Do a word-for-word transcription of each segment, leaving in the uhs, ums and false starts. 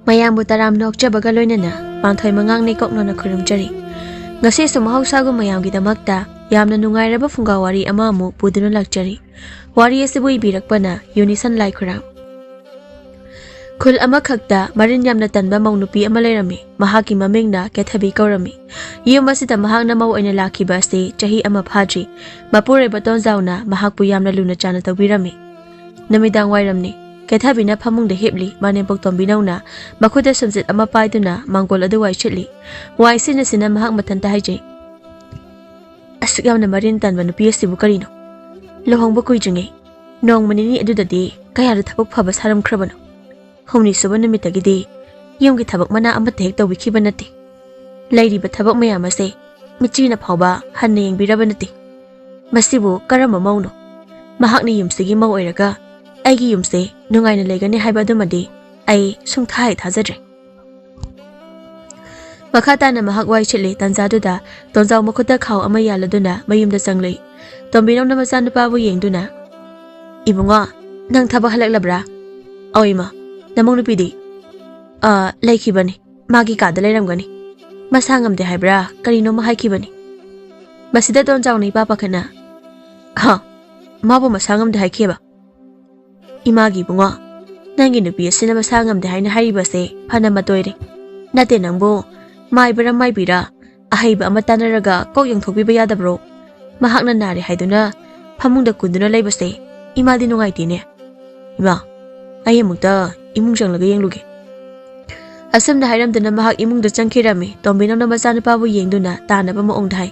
ꯃꯌꯥꯝꯕꯨ ꯇꯔꯥꯝꯅ ꯑꯣꯛꯆꯕꯒ ꯂꯣꯏꯅꯅ ꯄꯥꯟꯊꯣꯏ ꯃꯉꯥꯡꯅ ꯏꯀꯣꯛꯅꯅ ꯈꯨꯔꯨꯝꯖꯔꯤ꯫ ꯉꯁꯤꯁꯨ ꯃꯍꯧꯁꯥꯒꯨꯝ ꯃꯌꯥꯝꯒꯤꯗꯃꯛꯇ ꯌꯥꯝꯅ ꯅꯨꯡꯉꯥꯏꯔꯕ ꯐꯨꯡꯒꯥ ꯋꯥꯔꯤ ꯑꯃ ꯑꯃꯨꯛ ꯄꯨꯗꯨꯅ ꯂꯥꯛꯆꯔꯤ꯫ ꯋꯥꯔꯤ ꯑꯁꯤꯕꯨ ꯏꯕꯤꯔꯛꯄꯅ ꯌꯨꯅꯤꯁꯟ ꯂꯥꯏꯈꯨꯔꯥꯝ꯫ ꯈꯨꯜ ꯑꯃꯈꯛꯇ ꯃꯔꯤꯟ ꯌꯥꯝꯅ ꯇꯟꯕ ꯃꯧ ꯅꯨꯄꯤ ꯑꯃ ꯂꯩꯔꯝꯃꯤ꯫ ꯃꯍꯥꯛꯀꯤ ꯃꯃꯤꯡꯅ ꯀꯦꯊꯕꯤ ꯀꯧꯔꯝꯃꯤ꯫ ꯌꯨꯝ ꯑꯁꯤꯗ ꯃꯍꯥꯛꯅ ꯃꯧ ꯑꯣꯏꯅ ꯂꯥꯛꯈꯤꯕ ꯑꯁꯤ ꯆꯍꯤ ꯑꯃ ꯐꯥꯗ꯭ꯔꯤ꯫ ꯃꯄꯨꯔꯣꯏꯕ ꯇꯣꯟꯖꯥꯎꯅ ꯃꯍꯥꯛꯄꯨ ꯌꯥꯝꯅ ꯂꯨꯅ ꯆꯥꯟꯅ ꯇꯧꯕꯤꯔꯝꯃꯤ꯫ ꯅꯨꯃꯤꯗꯥꯡ ꯋꯥꯏꯔꯝꯅꯤ꯫ ꯀꯦꯊꯕꯤꯅ ꯐꯃꯨꯡꯗ ꯍꯤꯞꯂꯤ꯫ ꯃꯅꯦꯝꯄꯣꯛ ꯇꯣꯝꯕꯤꯅꯧꯅ ꯃꯈꯨꯠꯇ ꯁꯨꯝꯆꯤꯠ ꯑꯃ ꯄꯥꯏꯗꯨꯅ ꯃꯥꯡꯒꯣꯜ ꯑꯗꯨ ꯋꯥꯏ ꯁꯤꯠꯂꯤ꯫ ꯋꯥꯏ ꯁꯤꯠꯅ ꯁꯤꯠꯅ ꯃꯍꯥꯛ ꯃꯊꯟꯇ ꯍꯥꯏꯖꯩ, "ꯑꯁꯨꯛ ꯌꯥꯝꯅ ꯃꯔꯤꯟ ꯇꯟꯕ ꯅꯨꯄꯤ ꯑꯁꯤꯕꯨ ꯀꯔꯤꯅꯣ? ꯂꯨꯍꯣꯡꯕ ꯀꯨꯏꯗ꯭ꯔꯤꯉꯩ ꯅꯣꯡꯃ ꯅꯤꯅꯤ ꯑꯗꯨꯗꯗꯤ ꯀꯌꯥꯗ ꯊꯕꯛ ꯐꯕ ꯁꯥꯔꯝꯈ꯭ꯔꯕꯅꯣ? ꯍꯨꯝꯅꯤ ꯁꯨꯕ ꯅꯨꯃꯤꯠꯇꯒꯤꯗꯤ ꯌꯨꯝꯒꯤ ꯊꯕꯛ ꯃꯅꯥ ꯑꯃꯠꯇ ꯍꯦꯛ ꯇꯧꯕꯤꯈꯤꯕ ꯅꯠꯇꯦ꯫ ꯂꯩꯔꯤꯕ ꯊꯕꯛ ꯃꯌꯥꯝ ꯑꯁꯦ ꯃꯤꯠꯆꯤꯅ ꯐꯥꯎꯕ ꯍꯟꯅ ꯌꯦꯡꯕꯤꯔꯕ ꯅꯠꯇꯦ꯫ ꯃꯁꯤꯕꯨ ꯀꯔꯝꯕ ꯃꯧꯅꯣ? ꯃꯍꯥꯛꯅ ꯌꯨꯝꯁꯤꯒꯤ ꯃꯧ ꯑꯣꯏꯔꯒ ꯑꯩꯒꯤ ꯌꯨꯝꯁꯦ ꯅꯨꯡꯉꯥꯏꯅ ꯂꯩꯒꯅꯤ ꯍꯥꯏꯕ ꯑꯗꯨꯃꯗꯤ ꯑꯩ ꯁꯨꯡꯊꯥ ꯍꯦꯛ ꯊꯥꯖꯗ꯭ꯔꯦ꯫" ꯃꯈꯥ ꯇꯥꯅ ꯃꯍꯥꯛ ꯋꯥꯏ ꯁꯤꯠꯂꯤ꯫ ꯇꯥꯟꯖꯥꯗꯨꯗ ꯇꯣꯟꯖꯥꯎ ꯃꯈꯨꯠꯇ ꯈꯥꯎ ꯑꯃ ꯌꯥꯜꯂꯗꯨꯅ ꯃꯌꯨꯝꯗ ꯆꯪꯂꯛꯏ꯫ ꯇꯣꯝꯕꯤꯅꯧꯅ ꯃꯆꯥꯅꯨꯄꯥꯕꯨ ꯌꯦꯡꯗꯨꯅ, "ꯏꯕꯨꯡꯉꯣ, ꯅꯪ ꯊꯕꯛ ꯍꯜꯂꯛꯂꯕ꯭ꯔꯥ?" "ꯑꯧ ꯏꯃꯥ꯫ ꯅꯃꯧ ꯅꯨꯄꯤꯗꯤ?" "ꯑ, ꯂꯩꯈꯤꯕꯅꯤ꯫ ꯃꯥꯒꯤ ꯀꯥꯗ ꯂꯩꯔꯝꯒꯅꯤ꯫ ꯃꯁꯥ ꯉꯝꯗꯦ ꯍꯥꯏꯕ꯭ꯔꯥ ꯀꯔꯤꯅꯣꯃ ꯍꯥꯏꯈꯤꯕꯅꯤ꯫" ꯃꯁꯤꯗ ꯇꯣꯟꯖꯥꯎꯅ ꯏꯄꯥ ꯄꯥꯈꯠꯅ, "ꯍ, ꯃꯥꯕꯨ ꯃꯁꯥ ꯉꯝꯗꯦ ꯍꯥꯏꯈꯤꯕ?" "ꯏꯃꯥꯒꯤ ꯏꯕꯨꯡꯉꯣ, ꯅꯪꯒꯤ ꯅꯨꯄꯤ ꯑꯁꯤꯅ ꯃꯁꯥ ꯉꯝꯗꯦ ꯍꯥꯏꯅ ꯍꯥꯏꯔꯤꯕꯁꯦ ꯐꯅ ꯃꯇꯣꯏꯔꯦ꯫ ꯅꯠꯇꯦ ꯅꯪꯕꯨ, ꯃꯥꯏꯕꯔ ꯃꯥꯏꯕꯤꯔ ꯑꯍꯩꯕ ꯑꯃ ꯇꯥꯟꯅꯔꯒ ꯀꯣꯛ ꯌꯦꯡꯊꯣꯛꯄꯤꯕ ꯌꯥꯗꯕ꯭ꯔꯣ? ꯃꯍꯥꯛꯅ ꯅꯥꯔꯦ ꯍꯥꯏꯗꯨꯅ ꯐꯃꯨꯡꯗ ꯀꯨꯟꯗꯨꯅ ꯂꯩꯕꯁꯦ ꯏꯃꯥꯗꯤ ꯅꯨꯡꯉꯥꯏꯇꯦꯅꯦ꯫ ꯏꯃꯥ, ꯑꯩ ꯑꯃꯨꯛꯇ ꯏꯃꯨꯡ ꯆꯪꯂꯒ ꯌꯦꯡꯂꯨꯒꯦ꯫" ꯑꯁꯨꯝꯅ ꯍꯥꯏꯔꯝꯗꯨꯅ ꯃꯍꯥꯛ ꯏꯃꯨꯡꯗ ꯆꯪꯈꯤꯔꯝꯃꯤ꯫ ꯇꯣꯝꯕꯤꯅꯧꯅ ꯃꯆꯥꯅꯨꯄꯥꯕꯨ ꯌꯦꯡꯗꯨꯅ ꯇꯥꯅꯕ ꯃꯑꯣꯡꯗ ꯍꯥꯏ,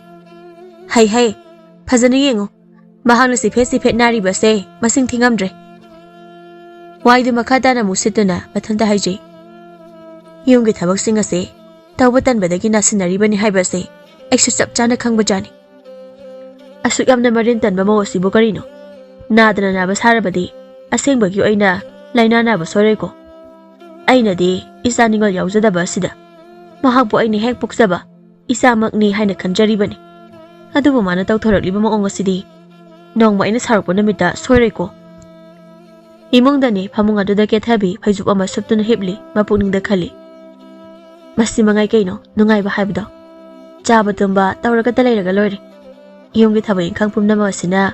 "ꯍꯩ ꯍꯩ, ꯐꯖꯅ ꯌꯦꯡꯉꯨ꯫ ꯃꯍꯥꯛꯅ ꯆꯤꯐꯦꯠ ꯆꯤꯐꯦꯠ ꯅꯥꯔꯤꯕꯁꯦ ꯃꯁꯤꯡ ꯊꯤꯉꯝꯗ꯭ꯔꯦ꯫" ꯋꯥꯏꯗꯨ ꯃꯈꯥ ꯇꯥꯅ ꯑꯃꯨꯛ ꯁꯤꯠꯇꯨꯅ ꯃꯊꯟꯇ ꯍꯥꯏꯖꯩ, "ꯌꯨꯝꯒꯤ ꯊꯕꯛꯁꯤꯡ ꯑꯁꯦ ꯇꯧꯕ ꯇꯟꯕꯗꯒꯤ ꯅꯥꯁꯤꯟꯅꯔꯤꯕꯅꯤ ꯍꯥꯏꯕ ꯑꯁꯦ ꯑꯩꯁꯨ ꯆꯞ ꯆꯥꯅ ꯈꯪꯕꯖꯥꯠꯅꯤ꯫ ꯑꯁꯨꯛ ꯌꯥꯝꯅ ꯃꯔꯤꯟ ꯇꯟꯕ ꯃꯧ ꯑꯁꯤꯕꯨ ꯀꯔꯤꯅꯣ? ꯅꯥꯗꯅ ꯅꯥꯕ ꯁꯥꯔꯕꯗꯤ ꯑꯁꯦꯡꯕꯒꯤ ꯑꯣꯏꯅ ꯂꯥꯏꯅꯥ ꯅꯥꯕ ꯁꯣꯏꯔꯣꯏꯀꯣ꯫ ꯑꯩꯅꯗꯤ ꯏꯆꯥ ꯅꯤꯡꯉꯣꯜ ꯌꯥꯎꯖꯗꯕ ꯑꯁꯤꯗ ꯃꯍꯥꯛꯄꯨ ꯑꯩꯅ ꯍꯦꯛ ꯄꯣꯛꯆꯕ ꯏꯆꯥꯃꯛꯅꯤ ꯍꯥꯏꯅ ꯈꯟꯖꯔꯤꯕꯅꯤ꯫ ꯑꯗꯨꯕꯨ ꯃꯥꯅ ꯇꯧꯊꯣꯔꯛꯂꯤꯕ ꯃꯑꯣꯡ ꯑꯁꯤꯗꯤ ꯅꯣꯡꯃ ꯑꯩꯅ ꯁꯥꯎꯔꯛꯄ ꯅꯨꯃꯤꯠꯇ ꯁꯣꯏꯔꯣꯏꯀꯣ꯫" ꯏꯃꯨꯡꯗꯅꯤ ꯐꯃꯨꯡ ꯑꯗꯨꯗ ꯀꯦꯊꯕꯤ ꯐꯩꯖꯨꯞ ꯑꯃ ꯁꯨꯞꯇꯨꯅ ꯍꯤꯞꯂꯤ꯫ ꯃꯄꯨꯛꯅꯤꯡꯗ ꯈꯜꯂꯤ, "ꯃꯁꯤ ꯃꯉꯥꯏ ꯀꯩꯅꯣ ꯅꯨꯡꯉꯥꯏꯕ ꯍꯥꯏꯕꯗꯣ? ꯆꯥꯕ ꯇꯨꯝꯕ ꯇꯧꯔꯒꯇ ꯂꯩꯔꯒ ꯂꯣꯏꯔꯦ꯫ ꯌꯨꯝꯒꯤ ꯊꯕꯛ ꯏꯪꯈꯥꯡ ꯄꯨꯝꯅꯃꯛ ꯑꯁꯤꯅ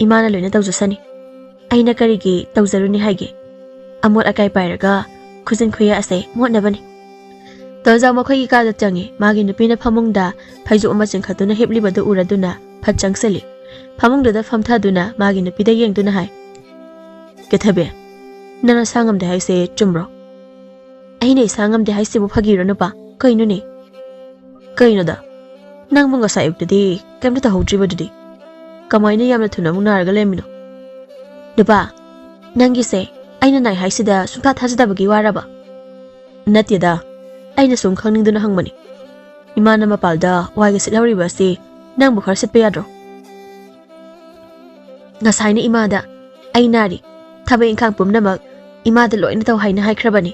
ꯏꯃꯥꯅ ꯂꯣꯏꯅ ꯇꯧꯖꯁꯅꯤ꯫ ꯑꯩꯅ ꯀꯔꯤꯒꯤ ꯇꯧꯖꯔꯨꯅꯤ ꯍꯥꯏꯒꯦ? ꯑꯃꯣꯠ ꯑꯀꯥꯏ ꯄꯥꯏꯔꯒ ꯈꯨꯖꯤꯟ ꯈꯨꯌꯥ ꯑꯁꯦ ꯃꯣꯠꯅꯕꯅꯤ"꯫ ꯇꯣꯟꯖꯥꯎ ꯃꯈꯣꯏꯒꯤ ꯀꯥꯗ ꯆꯪꯉꯤ꯫ ꯃꯥꯒꯤ ꯅꯨꯄꯤꯅ ꯐꯃꯨꯡꯗ ꯐꯩꯖꯨꯞ ꯑꯃ ꯆꯤꯡꯈꯠꯇꯨꯅ ꯍꯤꯞꯂꯤꯕꯗꯨ ꯎꯔꯗꯨꯅ ꯐꯠ ꯆꯪꯁꯤꯜꯂꯤ꯫ ꯐꯃꯨꯡꯗꯨꯗ ꯐꯝꯊꯗꯨꯅ ꯃꯥꯒꯤ ꯅꯨꯄꯤꯗ ꯌꯦꯡꯗꯨꯅ ꯍꯥꯏ, "ꯀꯦꯊꯕꯤ, ꯅꯪ ꯅꯁꯥ ꯉꯝꯗꯦ ꯍꯥꯏꯁꯦ ꯆꯨꯝꯕ꯭ꯔꯣ?" "ꯑꯩꯅ ꯏꯁꯥ ꯉꯝꯗꯦ ꯍꯥꯏꯁꯤꯕꯨ ꯐꯥꯒꯤꯔꯣ ꯅꯨꯄꯥ? ꯀꯩꯅꯣꯅꯦ?" "ꯀꯩꯅꯣꯗ? ꯅꯪꯕꯨ ꯉꯁꯥꯏ ꯑꯌꯨꯛꯇꯗꯤ ꯀꯩꯝꯇ ꯇꯧꯍꯧꯗ꯭ꯔꯤꯕꯗꯨꯗꯤ? ꯀꯃꯥꯏꯅ ꯌꯥꯝꯅ ꯊꯨꯅ ꯑꯃꯨꯛ ꯅꯥꯔꯒ ꯂꯩꯔꯝꯃꯤꯅꯣ?" "ꯅꯨꯄꯥ, ꯅꯪꯒꯤꯁꯦ ꯑꯩꯅ ꯅꯥꯏ ꯍꯥꯏꯁꯤꯗ ꯁꯨꯡꯊꯥ ꯊꯥꯖꯗꯕꯒꯤ ꯋꯥꯔꯕ?" "ꯅꯠꯇꯦꯗ, ꯑꯩꯅ ꯁꯨꯝ ꯈꯪꯅꯤꯡꯗꯨꯅ ꯍꯪꯕꯅꯤ꯫ ꯏꯃꯥꯅ ꯃꯄꯥꯜꯗ ꯋꯥꯏꯒ ꯁꯤꯠꯍꯧꯔꯤꯕ ꯑꯁꯤ ꯅꯪꯕꯨ ꯈꯔ ꯁꯤꯠꯄ ꯌꯥꯗ꯭ꯔꯣ?" "ꯉꯁꯥꯏꯅ ꯏꯃꯥꯗ ꯑꯩ ꯅꯥꯔꯤ, ꯊꯕꯛ ꯏꯪꯈꯥꯡ ꯄꯨꯝꯅꯃꯛ ꯏꯃꯥꯗ ꯂꯣꯏꯅ ꯇꯧ ꯍꯥꯏꯅ ꯍꯥꯏꯈ꯭ꯔꯕꯅꯤ꯫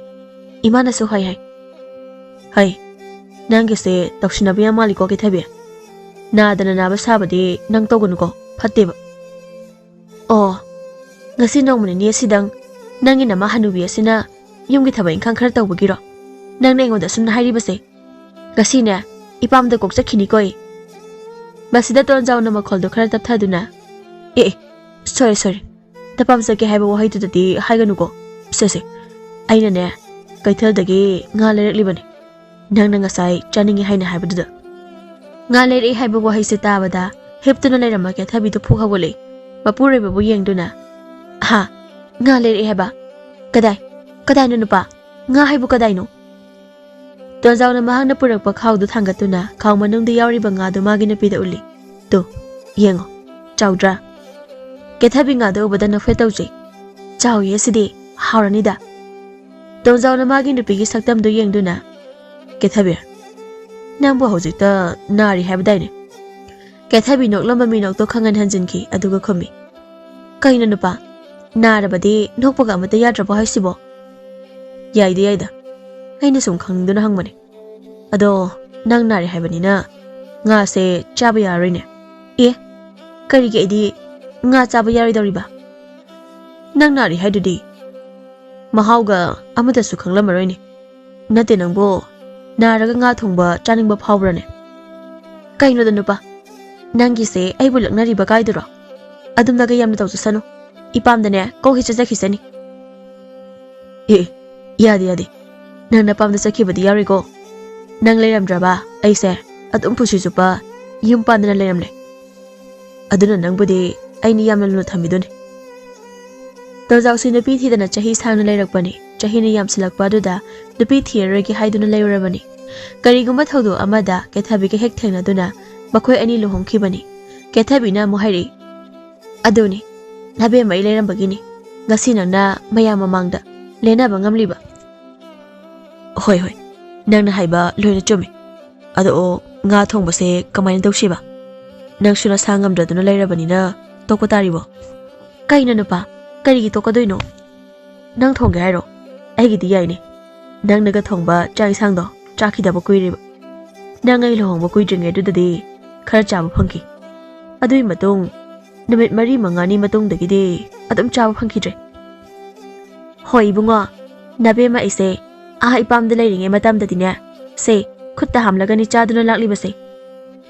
ꯏꯃꯥꯅꯁꯨ ꯍꯥꯏ ꯍꯥꯏ"꯫ "ꯍꯩ, ꯅꯪꯒꯤꯁꯦ ꯇꯧꯁꯤꯟꯅꯕ ꯌꯥꯝ ꯃꯥꯜꯂꯤꯀꯣ ꯀꯦꯊꯕꯤ꯫ ꯅꯥꯗꯅ ꯅꯥꯕ ꯁꯥꯕꯗꯤ ꯅꯪ ꯇꯧꯒꯅꯨꯀꯣ, ꯐꯠꯇꯦꯕ"꯫ "ꯑꯣ, ꯉꯁꯤ ꯅꯣꯡꯃ ꯅꯤꯅꯤ ꯑꯁꯤꯗꯪ ꯅꯪꯒꯤ ꯅꯃꯥ ꯍꯅꯨꯕꯤ ꯑꯁꯤꯅ ꯌꯨꯝꯒꯤ ꯊꯕꯛ ꯏꯪꯈꯥꯡ ꯈꯔ ꯇꯧꯕꯒꯤꯔꯣ ꯅꯪꯅ ꯑꯩꯉꯣꯟꯗ ꯑꯁꯨꯝꯅ ꯍꯥꯏꯔꯤꯕꯁꯦ? ꯉꯁꯤꯅꯦ, ꯏꯄꯥꯝꯗ ꯀꯣꯛ ꯆꯠꯈꯤꯅꯤꯀꯣ ꯑꯩ"꯫ ꯃꯁꯤꯗ ꯇꯣꯟꯖꯥꯎꯅ ꯃꯈꯣꯜꯗꯣ ꯈꯔ ꯇꯞꯊꯗꯨꯅ, "ꯑꯦ, ꯑꯦ, ꯁꯣꯔꯤ, ꯁꯣꯔꯤ, ꯅꯄꯥꯝ ꯆꯠꯀꯦ ꯍꯥꯏꯕ ꯋꯥꯍꯩꯗꯨꯗꯗꯤ ꯍꯥꯏꯒꯅꯨꯀꯣ꯫ ꯁꯦ, ꯁꯦ, ꯑꯩꯅꯅꯦ, ꯀꯩꯊꯦꯜꯗꯒꯤ ꯉꯥ ꯂꯩꯔꯛꯂꯤꯕꯅꯤ, ꯅꯪꯅ ꯉꯁꯥꯏ ꯆꯥꯅꯤꯡꯉꯤ ꯍꯥꯏꯅ ꯍꯥꯏꯕꯗꯨꯗ"꯫ ꯉꯥ ꯂꯩꯔꯛꯏ ꯍꯥꯏꯕ ꯋꯥꯍꯩꯁꯦ ꯇꯥꯕꯗ ꯍꯤꯞꯇꯨꯅ ꯂꯩꯔꯝꯕ ꯀꯦꯊꯕꯤꯗꯨ ꯐꯨꯛ ꯍꯧꯒꯠꯂꯛꯏ꯫ ꯃꯄꯨꯔꯣꯏꯕꯕꯨ ꯌꯦꯡꯗꯨꯅ, "ꯍꯥ? ꯉꯥ ꯂꯩꯔꯛꯏ ꯍꯥꯏꯕ? ꯀꯗꯥꯏ? ꯀꯗꯥꯏꯅꯣ ꯅꯨꯄꯥ? ꯉꯥ ꯍꯥꯏꯕꯨ ꯀꯗꯥꯏꯅꯣ?" ꯇꯣꯟꯖꯥꯎꯅ ꯃꯍꯥꯛꯅ ꯄꯨꯔꯛꯄ ꯈꯥꯎꯗꯨ ꯊꯥꯡꯒꯠꯇꯨꯅ ꯈꯥꯎ ꯃꯅꯨꯡꯗ ꯌꯥꯎꯔꯤꯕ ꯉꯥꯗꯨ ꯃꯥꯒꯤ ꯅꯨꯄꯤꯗ ꯎꯠꯂꯤ꯫ "ꯇꯨ, ꯌꯦꯡꯉꯣ, ꯆꯥꯎꯗ꯭ꯔꯥ?" ꯀꯦꯊꯕꯤ ꯉꯥꯗꯨ ꯎꯕꯗ ꯅꯣꯛꯐꯦꯠ ꯇꯧꯖꯩ꯫ "ꯆꯥꯎꯏ ꯑꯁꯤꯗꯤ, ꯍꯥꯎꯔꯅꯤꯗ"꯫ ꯇꯣꯟꯖꯥꯎꯅ ꯃꯥꯒꯤ ꯅꯨꯄꯤꯒꯤ ꯁꯛꯇꯝꯗꯨ ꯌꯦꯡꯗꯨꯅ, "ꯀꯦꯊꯕꯤ, ꯅꯪꯕꯨ ꯍꯧꯖꯤꯛꯇ ꯅꯥꯔꯤ ꯍꯥꯏꯕꯗꯥꯏꯅꯦ?" ꯀꯦꯊꯕꯤ ꯅꯣꯛꯂꯝꯕ ꯃꯤꯅꯣꯛꯇꯣ ꯈꯪꯍꯟ ꯍꯟꯖꯤꯟꯈꯤ, ꯑꯗꯨꯒ ꯈꯨꯝꯃꯤ, "ꯀꯩꯅꯣ ꯅꯨꯄꯥ, ꯅꯥꯔꯕꯗꯤ ꯅꯣꯛꯄꯒ ꯑꯃꯠꯇ ꯌꯥꯗ꯭ꯔꯕꯣ ꯍꯥꯏꯁꯤꯕꯣ?" "ꯌꯥꯏꯗ ꯌꯥꯏꯗ, ꯑꯩꯅ ꯁꯨꯝ ꯈꯪꯅꯤꯡꯗꯨꯅ ꯍꯪꯕꯅꯦ꯫ ꯑꯗꯣ, ꯅꯪ ꯅꯥꯔꯦ ꯍꯥꯏꯕꯅꯤꯅ ꯉꯥꯁꯦ ꯆꯥꯕ ꯌꯥꯔꯔꯣꯏꯅꯦ"꯫ "ꯑꯦ, ꯀꯔꯤꯒꯤ ꯑꯩꯗꯤ ꯉꯥ ꯆꯥꯕ ꯌꯥꯔꯣꯏꯗꯧꯔꯤꯕ?" ꯅꯪ ꯅꯥꯔꯤ ꯍꯥꯏꯗꯨꯗꯤ? ꯃꯍꯥꯎꯒ ꯑꯃꯠꯇꯁꯨ ꯈꯪꯂꯝꯃꯔꯣꯏꯅꯦ꯫ ꯅꯠꯇꯦ ꯅꯪꯕꯨ, ꯅꯥꯔꯒ ꯉꯥ ꯊꯣꯡꯕ ꯆꯥꯅꯤꯡꯕ ꯐꯥꯎꯕ꯭ꯔꯅꯦ? ꯀꯩꯅꯣꯗ ꯅꯨꯄꯥ, ꯅꯪꯒꯤꯁꯦ ꯑꯩꯕꯨ ꯂꯛꯅꯔꯤꯕ ꯀꯥꯏꯗꯨꯔꯣ? ꯑꯗꯨꯝꯅꯒ ꯌꯥꯝꯅ ꯇꯧꯖꯁꯅꯨ꯫ ꯏꯄꯥꯝꯗꯅꯦ ꯀꯣꯛ ꯍꯦꯛ ꯆꯠꯆꯈꯤꯁꯅꯤ꯫ ꯑꯦ, ꯌꯥꯗꯦ ꯌꯥꯗꯦ, ꯅꯪ ꯅꯄꯥꯝꯗ ꯆꯠꯈꯤꯕꯗꯤ ꯌꯥꯔꯣꯏꯀꯣ꯫ ꯅꯪ ꯂꯩꯔꯝꯗ꯭ꯔꯕ ꯑꯩꯁꯦ ꯑꯗꯨꯝ ꯄꯨꯟꯁꯤ ꯆꯨꯞꯄ ꯌꯨꯝ ꯄꯥꯟꯗꯅ ꯂꯩꯔꯝꯂꯦ꯫ ꯑꯗꯨꯅ ꯅꯪꯕꯨꯗꯤ ꯑꯩꯅ ꯌꯥꯝꯅ ꯂꯨꯅ ꯊꯝꯕꯤꯗꯨꯅꯤ꯫ ꯇꯣꯟꯖꯥꯎꯁꯤ ꯅꯨꯄꯤ ꯊꯤꯗꯅ ꯆꯍꯤ ꯁꯥꯡꯅ ꯂꯩꯔꯛꯄꯅꯤ꯫ ꯆꯍꯤꯅ ꯌꯥꯝꯁꯤꯜꯂꯛꯄ ꯑꯗꯨꯗ ꯅꯨꯄꯤ ꯊꯤꯔꯔꯣꯏꯒꯦ ꯍꯥꯏꯗꯨꯅ ꯂꯩꯔꯨꯔꯕꯅꯤ꯫ ꯀꯔꯤꯒꯨꯝꯕ ꯊꯧꯗꯣꯛ ꯑꯃꯗ ꯀꯦꯊꯕꯤꯒ ꯍꯦꯛ ꯊꯦꯡꯅꯗꯨꯅ ꯃꯈꯣꯏ ꯑꯅꯤ ꯂꯨꯍꯣꯡꯈꯤꯕꯅꯤ꯫ ꯀꯦꯊꯕꯤꯅ ꯑꯃꯨꯛ ꯍꯥꯏꯔꯛꯏ, "ꯑꯗꯨꯅꯤ, ꯅꯕꯦꯝꯃ ꯑꯩ ꯂꯩꯔꯝꯕꯒꯤꯅꯤ ꯉꯁꯤ ꯅꯪꯅ ꯃꯌꯥꯝ ꯃꯃꯥꯡꯗ ꯂꯦꯟꯅꯕ ꯉꯝꯂꯤꯕ꯫" "ꯍꯣꯏ ꯍꯣꯏ, ꯅꯪꯅ ꯍꯥꯏꯕ ꯂꯣꯏꯅ ꯆꯨꯝꯃꯤ꯫ ꯑꯗꯣ ꯉꯥ ꯊꯣꯡꯕꯁꯦ ꯀꯃꯥꯏꯅ ꯇꯧꯁꯤꯕ? ꯅꯪꯁꯨ ꯅꯁꯥ ꯉꯝꯗ꯭ꯔꯗꯨꯅ ꯂꯩꯔꯕꯅꯤꯅ ꯇꯣꯛꯄ ꯇꯥꯔꯤꯕꯣ?" "ꯀꯩꯅꯣ ꯅꯨꯄꯥ, ꯀꯔꯤꯒꯤ ꯇꯣꯛꯀꯗꯣꯏꯅꯣ? ꯅꯪ ꯊꯣꯡꯒꯦ ꯍꯥꯏꯔꯣ? ꯑꯩꯒꯤꯗꯤ ꯌꯥꯏꯅꯦ꯫ ꯅꯪꯅꯒ ꯊꯣꯡꯕ ꯆꯥꯛ ꯏꯟꯁꯥꯡꯗꯣ ꯆꯥꯈꯤꯗꯕ ꯀꯨꯏꯔꯦꯕ꯫ ꯅꯪ ꯑꯩ ꯂꯨꯍꯣꯡꯕ ꯀꯨꯏꯗ꯭ꯔꯤꯉꯩꯗꯨꯗꯗꯤ ꯈꯔ ꯆꯥꯕ ꯐꯪꯈꯤ꯫ ꯑꯗꯨꯒꯤ ꯃꯇꯨꯡ ꯅꯨꯃꯤꯠ ꯃꯔꯤ ꯃꯉꯥꯅꯤ ꯃꯇꯨꯡꯗꯒꯤꯗꯤ ꯑꯗꯨꯝ ꯆꯥꯕ ꯐꯪꯈꯤꯗ꯭ꯔꯦ꯫" "ꯍꯣꯏ ꯏꯕꯨꯡꯉꯣ, ꯅꯕꯦꯝꯃ ꯑꯩꯁꯦ ꯑꯥ ꯏꯄꯥꯝꯗ ꯂꯩꯔꯤꯉꯩ ꯃꯇꯝꯗꯗꯤꯅꯦ, ꯁꯦ, ꯈꯨꯠꯇ ꯍꯥꯝꯂꯒꯅꯤ ꯆꯥꯗꯨꯅ ꯂꯥꯛꯂꯤꯕꯁꯦ꯫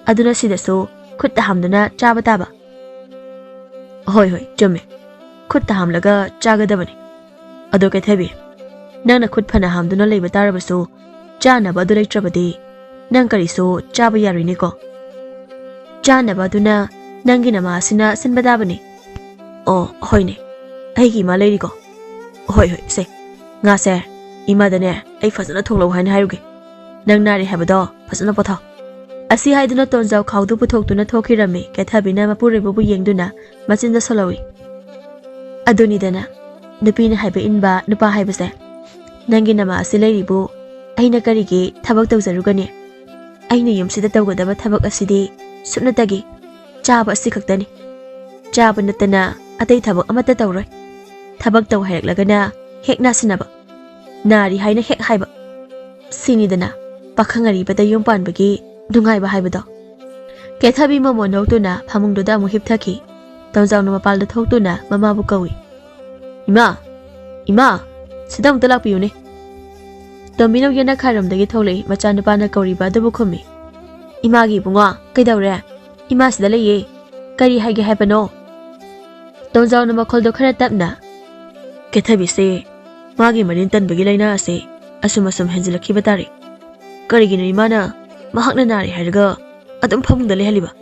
ꯑꯗꯨꯅ ꯁꯤꯗꯁꯨ ꯈꯨꯠꯇ ꯍꯥꯝꯗꯨꯅ ꯆꯥꯕ ꯇꯥꯕ꯫" "ꯍꯣꯏ ꯍꯣꯏ, ꯆꯨꯝꯃꯦ꯫ ꯈꯨꯠꯇ ꯍꯥꯝꯂꯒ ꯆꯥꯒꯗꯕꯅꯤ꯫ ꯑꯗꯣ ꯀꯩꯊꯕꯤ, ꯅꯪꯅ ꯈꯨꯠ ꯐꯅ ꯍꯥꯝꯗꯨꯅ ꯂꯩꯕ ꯇꯥꯔꯕꯁꯨ ꯆꯥꯅꯕ ꯑꯗꯨ ꯂꯩꯇ꯭ꯔꯕꯗꯤ ꯅꯪ ꯀꯔꯤꯁꯨ ꯆꯥꯕ ꯌꯥꯔꯣꯏꯅꯦꯀꯣ?" "ꯆꯥꯅꯕ ꯑꯗꯨꯅ ꯅꯪꯒꯤ ꯅꯃꯥ ꯑꯁꯤꯅ ꯁꯤꯟꯕ ꯇꯥꯕꯅꯤ꯫" "ꯑꯣ ꯍꯣꯏꯅꯦ, ꯑꯩꯒꯤ ꯏꯃꯥ ꯂꯩꯔꯤꯀꯣ꯫ ꯍꯣꯏ ꯍꯣꯏ, ꯁꯦ, ꯉꯥꯁꯦ ꯏꯃꯥꯗꯅꯦ ꯑꯩ ꯐꯖꯅ ꯊꯣꯡꯂꯛꯎ ꯍꯥꯏꯅ ꯍꯥꯏꯔꯨꯒꯦ꯫ ꯅꯪ ꯅꯥꯔꯦ ꯍꯥꯏꯕꯗꯣ ꯐꯖꯅ ꯄꯣꯊꯥꯎ꯫" ꯑꯁꯤ ꯍꯥꯏꯗꯨꯅ ꯇꯣꯟꯖꯥꯎ ꯈꯥꯎꯗꯨ ꯄꯨꯊꯣꯛꯇꯨꯅ ꯊꯣꯛꯈꯤꯔꯝꯃꯤ꯫ ꯀꯦꯊꯕꯤꯅ ꯃꯄꯨꯔꯣꯏꯕꯕꯨ ꯌꯦꯡꯗꯨꯅ ꯃꯆꯤꯟꯗ ꯁꯣꯜꯍꯧꯏ꯫ "ꯑꯗꯨꯅꯤꯗꯅ, ꯅꯨꯄꯤꯅ ꯍꯥꯏꯕ ꯏꯟꯕ ꯅꯨꯄꯥ ꯍꯥꯏꯕꯁꯦ꯫ ꯅꯪꯒꯤ ꯅꯃꯥ ꯑꯁꯤ ꯂꯩꯔꯤꯕꯨ ꯑꯩꯅ ꯀꯔꯤꯒꯤ ꯊꯕꯛ ꯇꯧꯖꯔꯨꯒꯅꯤ? ꯑꯩꯅ ꯌꯨꯝꯁꯤꯗ ꯇꯧꯒꯗꯕ ꯊꯕꯛ ꯑꯁꯤꯗꯤ ꯁꯨꯞꯅꯇꯒꯤ ꯆꯥꯕ ꯑꯁꯤ ꯈꯛꯇꯅꯤ꯫ ꯆꯥꯕ ꯅꯠꯇꯅ ꯑꯇꯩ ꯊꯕꯛ ꯑꯃꯠꯇ ꯇꯧꯔꯣꯏ꯫ ꯊꯕꯛ ꯇꯧ ꯍꯥꯏꯔꯛꯂꯒꯅ ꯍꯦꯛ ꯅꯥꯁꯤꯟꯅꯕ, ꯅꯥꯔꯤ ꯍꯥꯏꯅ ꯍꯦꯛ ꯍꯥꯏꯕ꯫ ꯁꯤꯅꯤꯗꯅ ꯄꯥꯈꯪ ꯑꯔꯤꯕꯗ ꯌꯨꯝ ꯄꯥꯟꯕꯒꯤ ꯅꯨꯡꯉꯥꯏꯕ ꯍꯥꯏꯕꯗꯣ꯫" ꯀꯦꯊꯕꯤ ꯃꯃꯣꯟ ꯅꯣꯛꯇꯨꯅ ꯐꯃꯨꯡꯗꯨꯗ ꯑꯃꯨꯛ ꯍꯤꯞꯊꯈꯤ꯫ ꯇꯣꯟꯖꯥꯎꯅ ꯃꯄꯥꯜꯗ ꯊꯣꯛꯇꯨꯅ ꯃꯃꯥꯕꯨ ꯀꯧꯏ꯫ "ꯏꯃꯥ, ꯏꯃꯥ, ꯁꯤꯗ ꯑꯃꯨꯛꯇ ꯂꯥꯛꯄꯤꯌꯨꯅꯦ꯫" ꯇꯣꯝꯕꯤꯅꯧ ꯌꯦꯅꯈꯥꯔꯣꯝꯗꯒꯤ ꯊꯣꯛꯂꯛꯏ꯫ ꯃꯆꯥꯅꯨꯄꯥꯅ ꯀꯧꯔꯤꯕ ꯑꯗꯨꯕꯨ ꯈꯨꯝꯃꯤ꯫ "ꯏꯃꯥꯒꯤ ꯏꯕꯨꯡꯉꯣ, ꯀꯩꯗꯧꯔꯦ? ꯏꯃꯥ ꯁꯤꯗ ꯂꯩꯌꯦ꯫ ꯀꯔꯤ ꯍꯥꯏꯒꯦ ꯍꯥꯏꯕꯅꯣ?" ꯇꯣꯟꯖꯥꯎꯅ ꯃꯈꯣꯜꯗꯣ ꯈꯔ ꯇꯞꯅ, "ꯀꯦꯊꯕꯤꯁꯦ ꯃꯥꯒꯤ ꯃꯔꯤꯟ ꯇꯟꯕꯒꯤ ꯂꯥꯏꯅꯥ ꯑꯁꯦ ꯑꯁꯨꯝ ꯑꯁꯨꯝ ꯍꯦꯟꯖꯤꯜꯂꯛꯈꯤꯕ ꯇꯥꯔꯦ꯫ ꯀꯔꯤꯒꯤꯅꯣ ꯏꯃꯥꯅ ꯃꯍꯥꯛꯅ ꯅꯥꯔꯦ ꯍꯥꯏꯔꯒ ꯑꯗꯨꯝ ꯐꯃꯨꯡꯗ ꯂꯩꯍꯜꯂꯤꯕ?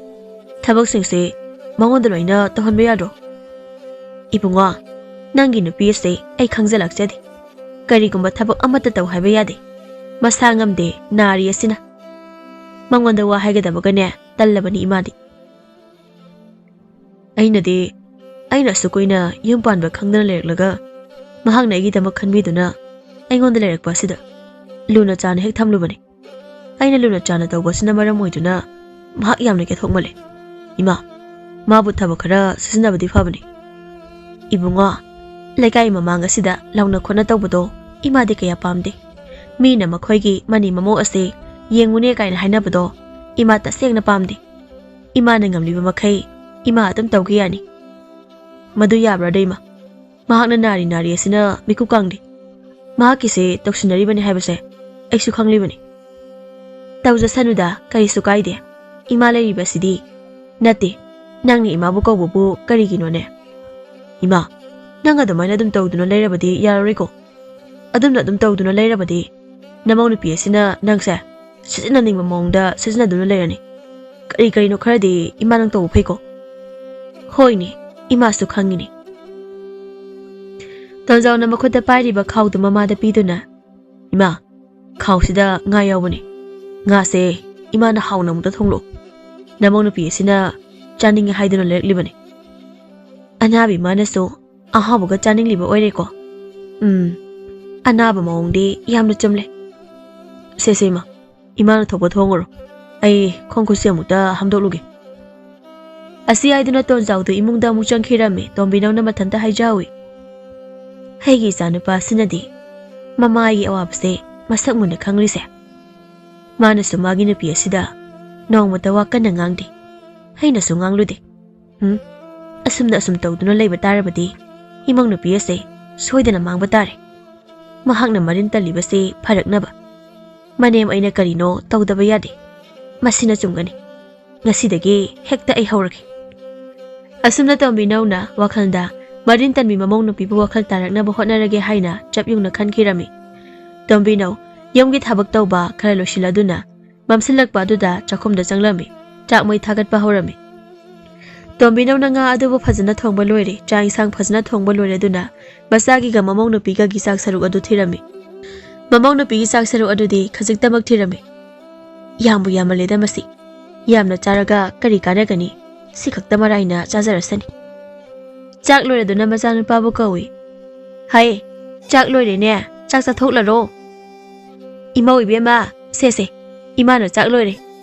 ꯊꯕꯛꯁꯤꯡꯁꯦ ꯃꯉꯣꯟꯗ ꯂꯣꯏꯅ ꯇꯧꯍꯟꯕ ꯌꯥꯗ꯭ꯔꯣ?" "ꯏꯕꯨꯡꯉꯣ, ꯅꯪꯒꯤ ꯅꯨꯄꯤ ꯑꯁꯦ ꯑꯩ ꯈꯪꯖꯂꯛꯆꯗꯦ꯫ ꯀꯔꯤꯒꯨꯝꯕ ꯊꯕꯛ ꯑꯃꯠꯇ ꯇꯧ ꯍꯥꯏꯕ ꯌꯥꯗꯦ꯫ ꯃꯁꯥ ꯉꯝꯗꯦ, ꯅꯥꯔꯤ ꯑꯁꯤꯅ꯫ ꯃꯉꯣꯟꯗ ꯋꯥ ꯍꯥꯏꯒꯗꯕꯒꯅꯦ ꯇꯜꯂꯕꯅꯤ ꯏꯃꯥꯗꯤ꯫" ꯑꯩꯅꯗꯤ, ꯑꯩꯅ ꯑꯁꯨꯛ ꯀꯨꯏꯅ ꯌꯨꯝ ꯄꯥꯟꯕ ꯈꯪꯗꯅ ꯂꯩꯔꯛꯂꯒ, ꯃꯍꯥꯛꯅ ꯑꯩꯒꯤꯗꯃꯛ ꯈꯟꯕꯤꯗꯨꯅ ꯑꯩꯉꯣꯟꯗ ꯂꯩꯔꯛꯄ ꯑꯁꯤꯗ ꯂꯨꯅ ꯆꯥꯟꯅ ꯍꯦꯛ ꯊꯝꯂꯨꯕꯅꯤ꯫ ꯑꯩꯅ ꯂꯨꯅ ꯆꯥꯟꯅ ꯇꯧꯕ ꯑꯁꯤꯅ ꯃꯔꯝ ꯑꯣꯏꯗꯨꯅ ꯃꯍꯥꯛ ꯌꯥꯝꯅ ꯀꯦꯊꯣꯛꯃꯜꯂꯦ꯫ ꯏꯃꯥ, ꯃꯥꯕꯨ ꯊꯕꯛ ꯈꯔ ꯁꯤꯖꯤꯟꯅꯕꯗꯤ ꯐꯕꯅꯤ꯫ ꯏꯕꯨꯡꯉꯣ, ꯂꯩꯀꯥꯏ ꯃꯃꯥꯡ ꯑꯁꯤꯗ ꯂꯥꯎꯅ ꯈꯣꯠꯅ ꯇꯧꯕꯗꯣ ꯏꯃꯥꯗꯤ ꯀꯌꯥ ꯄꯥꯝꯗꯦ꯫ ꯃꯤꯅ ꯃꯈꯣꯏꯒꯤ ꯃꯅꯤ ꯃꯃꯧ ꯑꯁꯦ ꯌꯦꯡꯉꯨꯅꯦ ꯀꯥꯏꯅ ꯍꯥꯏꯅꯕꯗꯣ ꯏꯃꯥ ꯇꯁꯦꯡꯅ ꯄꯥꯝꯗꯦ꯫ ꯏꯃꯥꯅ ꯉꯝꯂꯤꯕ ꯃꯈꯩ ꯏꯃꯥ ꯑꯗꯨꯝ ꯇꯧꯒꯦ ꯌꯥꯅꯤ꯫ ꯃꯗꯨ ꯌꯥꯕ꯭ꯔꯥꯗ ꯏꯃꯥ? ꯃꯍꯥꯛꯅ ꯅꯥꯔꯤ ꯅꯥꯔꯤ ꯑꯁꯤꯅ ꯃꯤꯀꯨꯞ ꯀꯥꯡꯗꯦ꯫ ꯃꯍꯥꯛꯀꯤꯁꯦ ꯇꯧꯁꯤꯟꯅꯔꯤꯕꯅꯤ ꯍꯥꯏꯕꯁꯦ ꯑꯩꯁꯨ ꯈꯪꯂꯤꯕꯅꯤ꯫ ꯇꯧꯖꯁꯅꯨꯗ, ꯀꯔꯤꯁꯨ ꯀꯥꯏꯗꯦ꯫ ꯏꯃꯥ ꯂꯩꯔꯤꯕꯁꯤꯗꯤ꯫ ꯅꯠꯇꯦ, ꯅꯪꯅ ꯏꯃꯥꯕꯨ ꯀꯧꯕꯕꯨ ꯀꯔꯤꯒꯤꯅꯣꯅꯦ? ꯏꯃꯥ, ꯅꯪ ꯑꯗꯨꯃꯥꯏꯅ ꯑꯗꯨꯝ ꯇꯧꯗꯨꯅ ꯂꯩꯔꯕꯗꯤ ꯌꯥꯔꯔꯣꯏꯀꯣ꯫ ꯑꯗꯨꯝꯅ ꯑꯗꯨꯝ ꯇꯧꯗꯨꯅ ꯂꯩꯔꯕꯗꯤ ꯅꯃꯧ ꯅꯨꯄꯤ ꯑꯁꯤꯅ ꯅꯪꯁꯦ ꯁꯤꯖꯤꯟꯅꯅꯤꯡꯕ ꯃꯑꯣꯡꯗ ꯁꯤꯖꯤꯟꯅꯗꯨꯅ ꯂꯩꯔꯅꯤ꯫ ꯀꯔꯤ ꯀꯔꯤꯅꯣ ꯈꯔꯗꯤ ꯏꯃꯥ ꯅꯪ ꯇꯧꯕ ꯐꯩꯀꯣ꯫ ꯍꯣꯏꯅꯦ, ꯏꯃꯥꯁꯨ ꯈꯪꯉꯤꯅꯦ꯫ ꯇꯣꯟꯖꯥꯎꯅ ꯃꯈꯨꯠꯇ ꯄꯥꯏꯔꯤꯕ ꯈꯥꯎꯗꯨ ꯃꯃꯥꯗ ꯄꯤꯗꯨꯅ, "ꯏꯃꯥ, ꯈꯥꯎꯁꯤꯗ ꯉꯥ ꯌꯥꯎꯕꯅꯤ꯫ ꯉꯥꯁꯦ ꯏꯃꯥꯅ ꯍꯥꯎꯅ ꯑꯃꯨꯛꯇ ꯊꯣꯡꯂꯛꯎ꯫ ꯅꯃꯧ ꯅꯨꯄꯤ ꯑꯁꯤꯅ ꯆꯥꯅꯤꯡꯉꯤ ꯍꯥꯏꯗꯨꯅ ꯂꯩꯔꯛꯂꯤꯕꯅꯤ꯫" ꯑꯅꯥꯕꯤ ꯃꯥꯅꯁꯨ ꯑꯍꯥꯎꯕꯒ ꯆꯥꯅꯤꯡꯂꯤꯕ ꯑꯣꯏꯔꯦꯀꯣ꯫ ꯎꯝ, ꯑꯅꯥꯕ ꯃꯑꯣꯡꯗꯤ ꯌꯥꯝꯅ ꯆꯨꯝꯂꯦ꯫ ꯁꯦ, ꯁꯦ, ꯏꯃꯥ, ꯏꯃꯥꯅ ꯊꯣꯛꯄ ꯊꯣꯡꯉꯨꯔꯣ꯫ ꯑꯩ ꯈꯣꯡ ꯈꯨꯠꯁꯦ ꯑꯃꯨꯛꯇ ꯍꯥꯝꯗꯣꯛꯂꯨꯒꯦ꯫ ꯑꯁꯤ ꯍꯥꯏꯗꯨꯅ ꯇꯣꯟꯖꯥꯎꯗꯨ ꯏꯃꯨꯡꯗ ꯑꯃꯨꯛ ꯆꯪꯈꯤꯔꯝꯃꯤ꯫ ꯇꯣꯝꯕꯤꯅꯧꯅ ꯃꯊꯟꯇ ꯍꯥꯏꯖꯍꯧꯏ꯫ ꯑꯩꯒꯤ ꯏꯆꯥꯅꯨꯄꯥ ꯑꯁꯤꯅꯗꯤ ꯃꯃꯥꯒꯤ ꯑꯋꯥꯕꯁꯦ ꯃꯁꯛ ꯃꯨꯟꯅ ꯈꯪꯂꯤꯁꯦ꯫ ꯃꯥꯅꯁꯨ ꯃꯥꯒꯤ ꯅꯨꯄꯤ ꯑꯁꯤꯗ ꯅꯣꯡꯃꯇ ꯋꯥ ꯀꯟꯅ ꯉꯥꯡꯗꯦ꯫ ꯑꯩꯅꯁꯨ ꯉꯥꯡꯂꯨꯗꯦ꯫ ꯎꯝ, ꯑꯁꯨꯝꯅ ꯑꯁꯨꯝ ꯇꯧꯗꯨꯅ ꯂꯩꯕ ꯇꯥꯔꯕꯗꯤ ꯏꯃꯧ ꯅꯨꯄꯤ ꯑꯁꯦ ꯁꯣꯏꯗꯅ ꯃꯥꯡꯕ ꯇꯥꯔꯦ꯫ ꯃꯍꯥꯛꯅ ꯃꯔꯤꯟ ꯇꯜꯂꯤꯕꯁꯤ ꯐꯔꯛꯅꯕ꯫ ꯃꯅꯦꯝ ꯑꯩꯅ ꯀꯔꯤꯅꯣ ꯇꯧꯗꯕ ꯌꯥꯗꯦ꯫ ꯃꯁꯤꯅ ꯆꯨꯝꯒꯅꯤ꯫ ꯉꯁꯤꯗꯒꯤ ꯍꯦꯛꯇ ꯑꯩ ꯍꯧꯔꯒꯦ꯫ ꯑꯁꯨꯝꯅ ꯇꯣꯝꯕꯤꯅꯧꯅ ꯋꯥꯈꯜꯗ ꯃꯔꯤꯟ ꯇꯟꯕꯤ ꯃꯃꯧ ꯅꯨꯄꯤꯕꯨ ꯋꯥꯈꯜ ꯇꯥꯔꯛꯅꯕ ꯍꯣꯠꯅꯔꯒꯦ ꯍꯥꯏꯅ ꯆꯞ ꯌꯨꯡꯅ ꯈꯟꯈꯤꯔꯝꯃꯤ꯫ ꯇꯣꯝꯕꯤꯅꯧ ꯌꯨꯝꯒꯤ ꯊꯕꯛ ꯇꯧꯕ ꯈꯔ ꯂꯣꯏꯁꯤꯜꯂꯗꯨꯅ ꯃꯝꯁꯤꯜꯂꯛꯄ ꯑꯗꯨꯗ ꯆꯥꯛꯈꯨꯝꯗ ꯆꯪꯂꯝꯃꯤ꯫ ꯆꯥꯛ ꯃꯩ ꯊꯥꯒꯠꯄ ꯍꯧꯔꯝꯃꯤ꯫ ꯇꯣꯝꯕꯤꯅꯧꯅ ꯉꯥ ꯑꯗꯨꯕꯨ ꯐꯖꯅ ꯊꯣꯡꯕ ꯂꯣꯏꯔꯦ꯫ ꯆꯥꯛ ꯏꯟꯁꯥꯡ ꯐꯖꯅ ꯊꯣꯡꯕ ꯂꯣꯏꯔꯗꯨꯅ ꯃꯆꯥꯒꯤꯒ ꯃꯃꯧ ꯅꯨꯄꯤꯒꯒꯤ ꯆꯥꯛ ꯁꯔꯨꯛ ꯑꯗꯨ ꯊꯤꯔꯝꯃꯤ꯫ ꯃꯃꯧ ꯅꯨꯄꯤꯒꯤ ꯆꯥꯛ ꯁꯔꯨꯛ ꯑꯗꯨꯗꯤ ꯈꯖꯤꯛꯇꯃꯛ ꯊꯤꯔꯝꯃꯤ꯫ "ꯌꯥꯝꯕꯨ ꯌꯥꯝꯃꯜꯂꯦꯗ ꯃꯁꯤ꯫ ꯌꯥꯝꯅ ꯆꯥꯔꯒ ꯀꯔꯤ ꯀꯥꯟꯅꯒꯅꯤ? ꯁꯤ ꯈꯛꯇ ꯃꯔꯥꯏꯅ ꯆꯥꯖꯔꯁꯅꯤ"꯫ ꯆꯥꯛ ꯂꯣꯏꯔꯗꯨꯅ ꯃꯆꯥꯅꯨꯄꯥꯕꯨ ꯀꯧꯏ꯫ "ꯍꯩ, ꯆꯥꯛ ꯂꯣꯏꯔꯦꯅꯦ, ꯆꯥꯛ ꯆꯥꯊꯣꯛꯂꯔꯣ"꯫ "ꯏꯃꯧ ꯏꯕꯦꯝꯃ, ꯁꯦ ꯁꯦ, ꯏꯃꯥꯅ ꯆꯥꯛ ꯂꯣꯏꯔꯦ꯫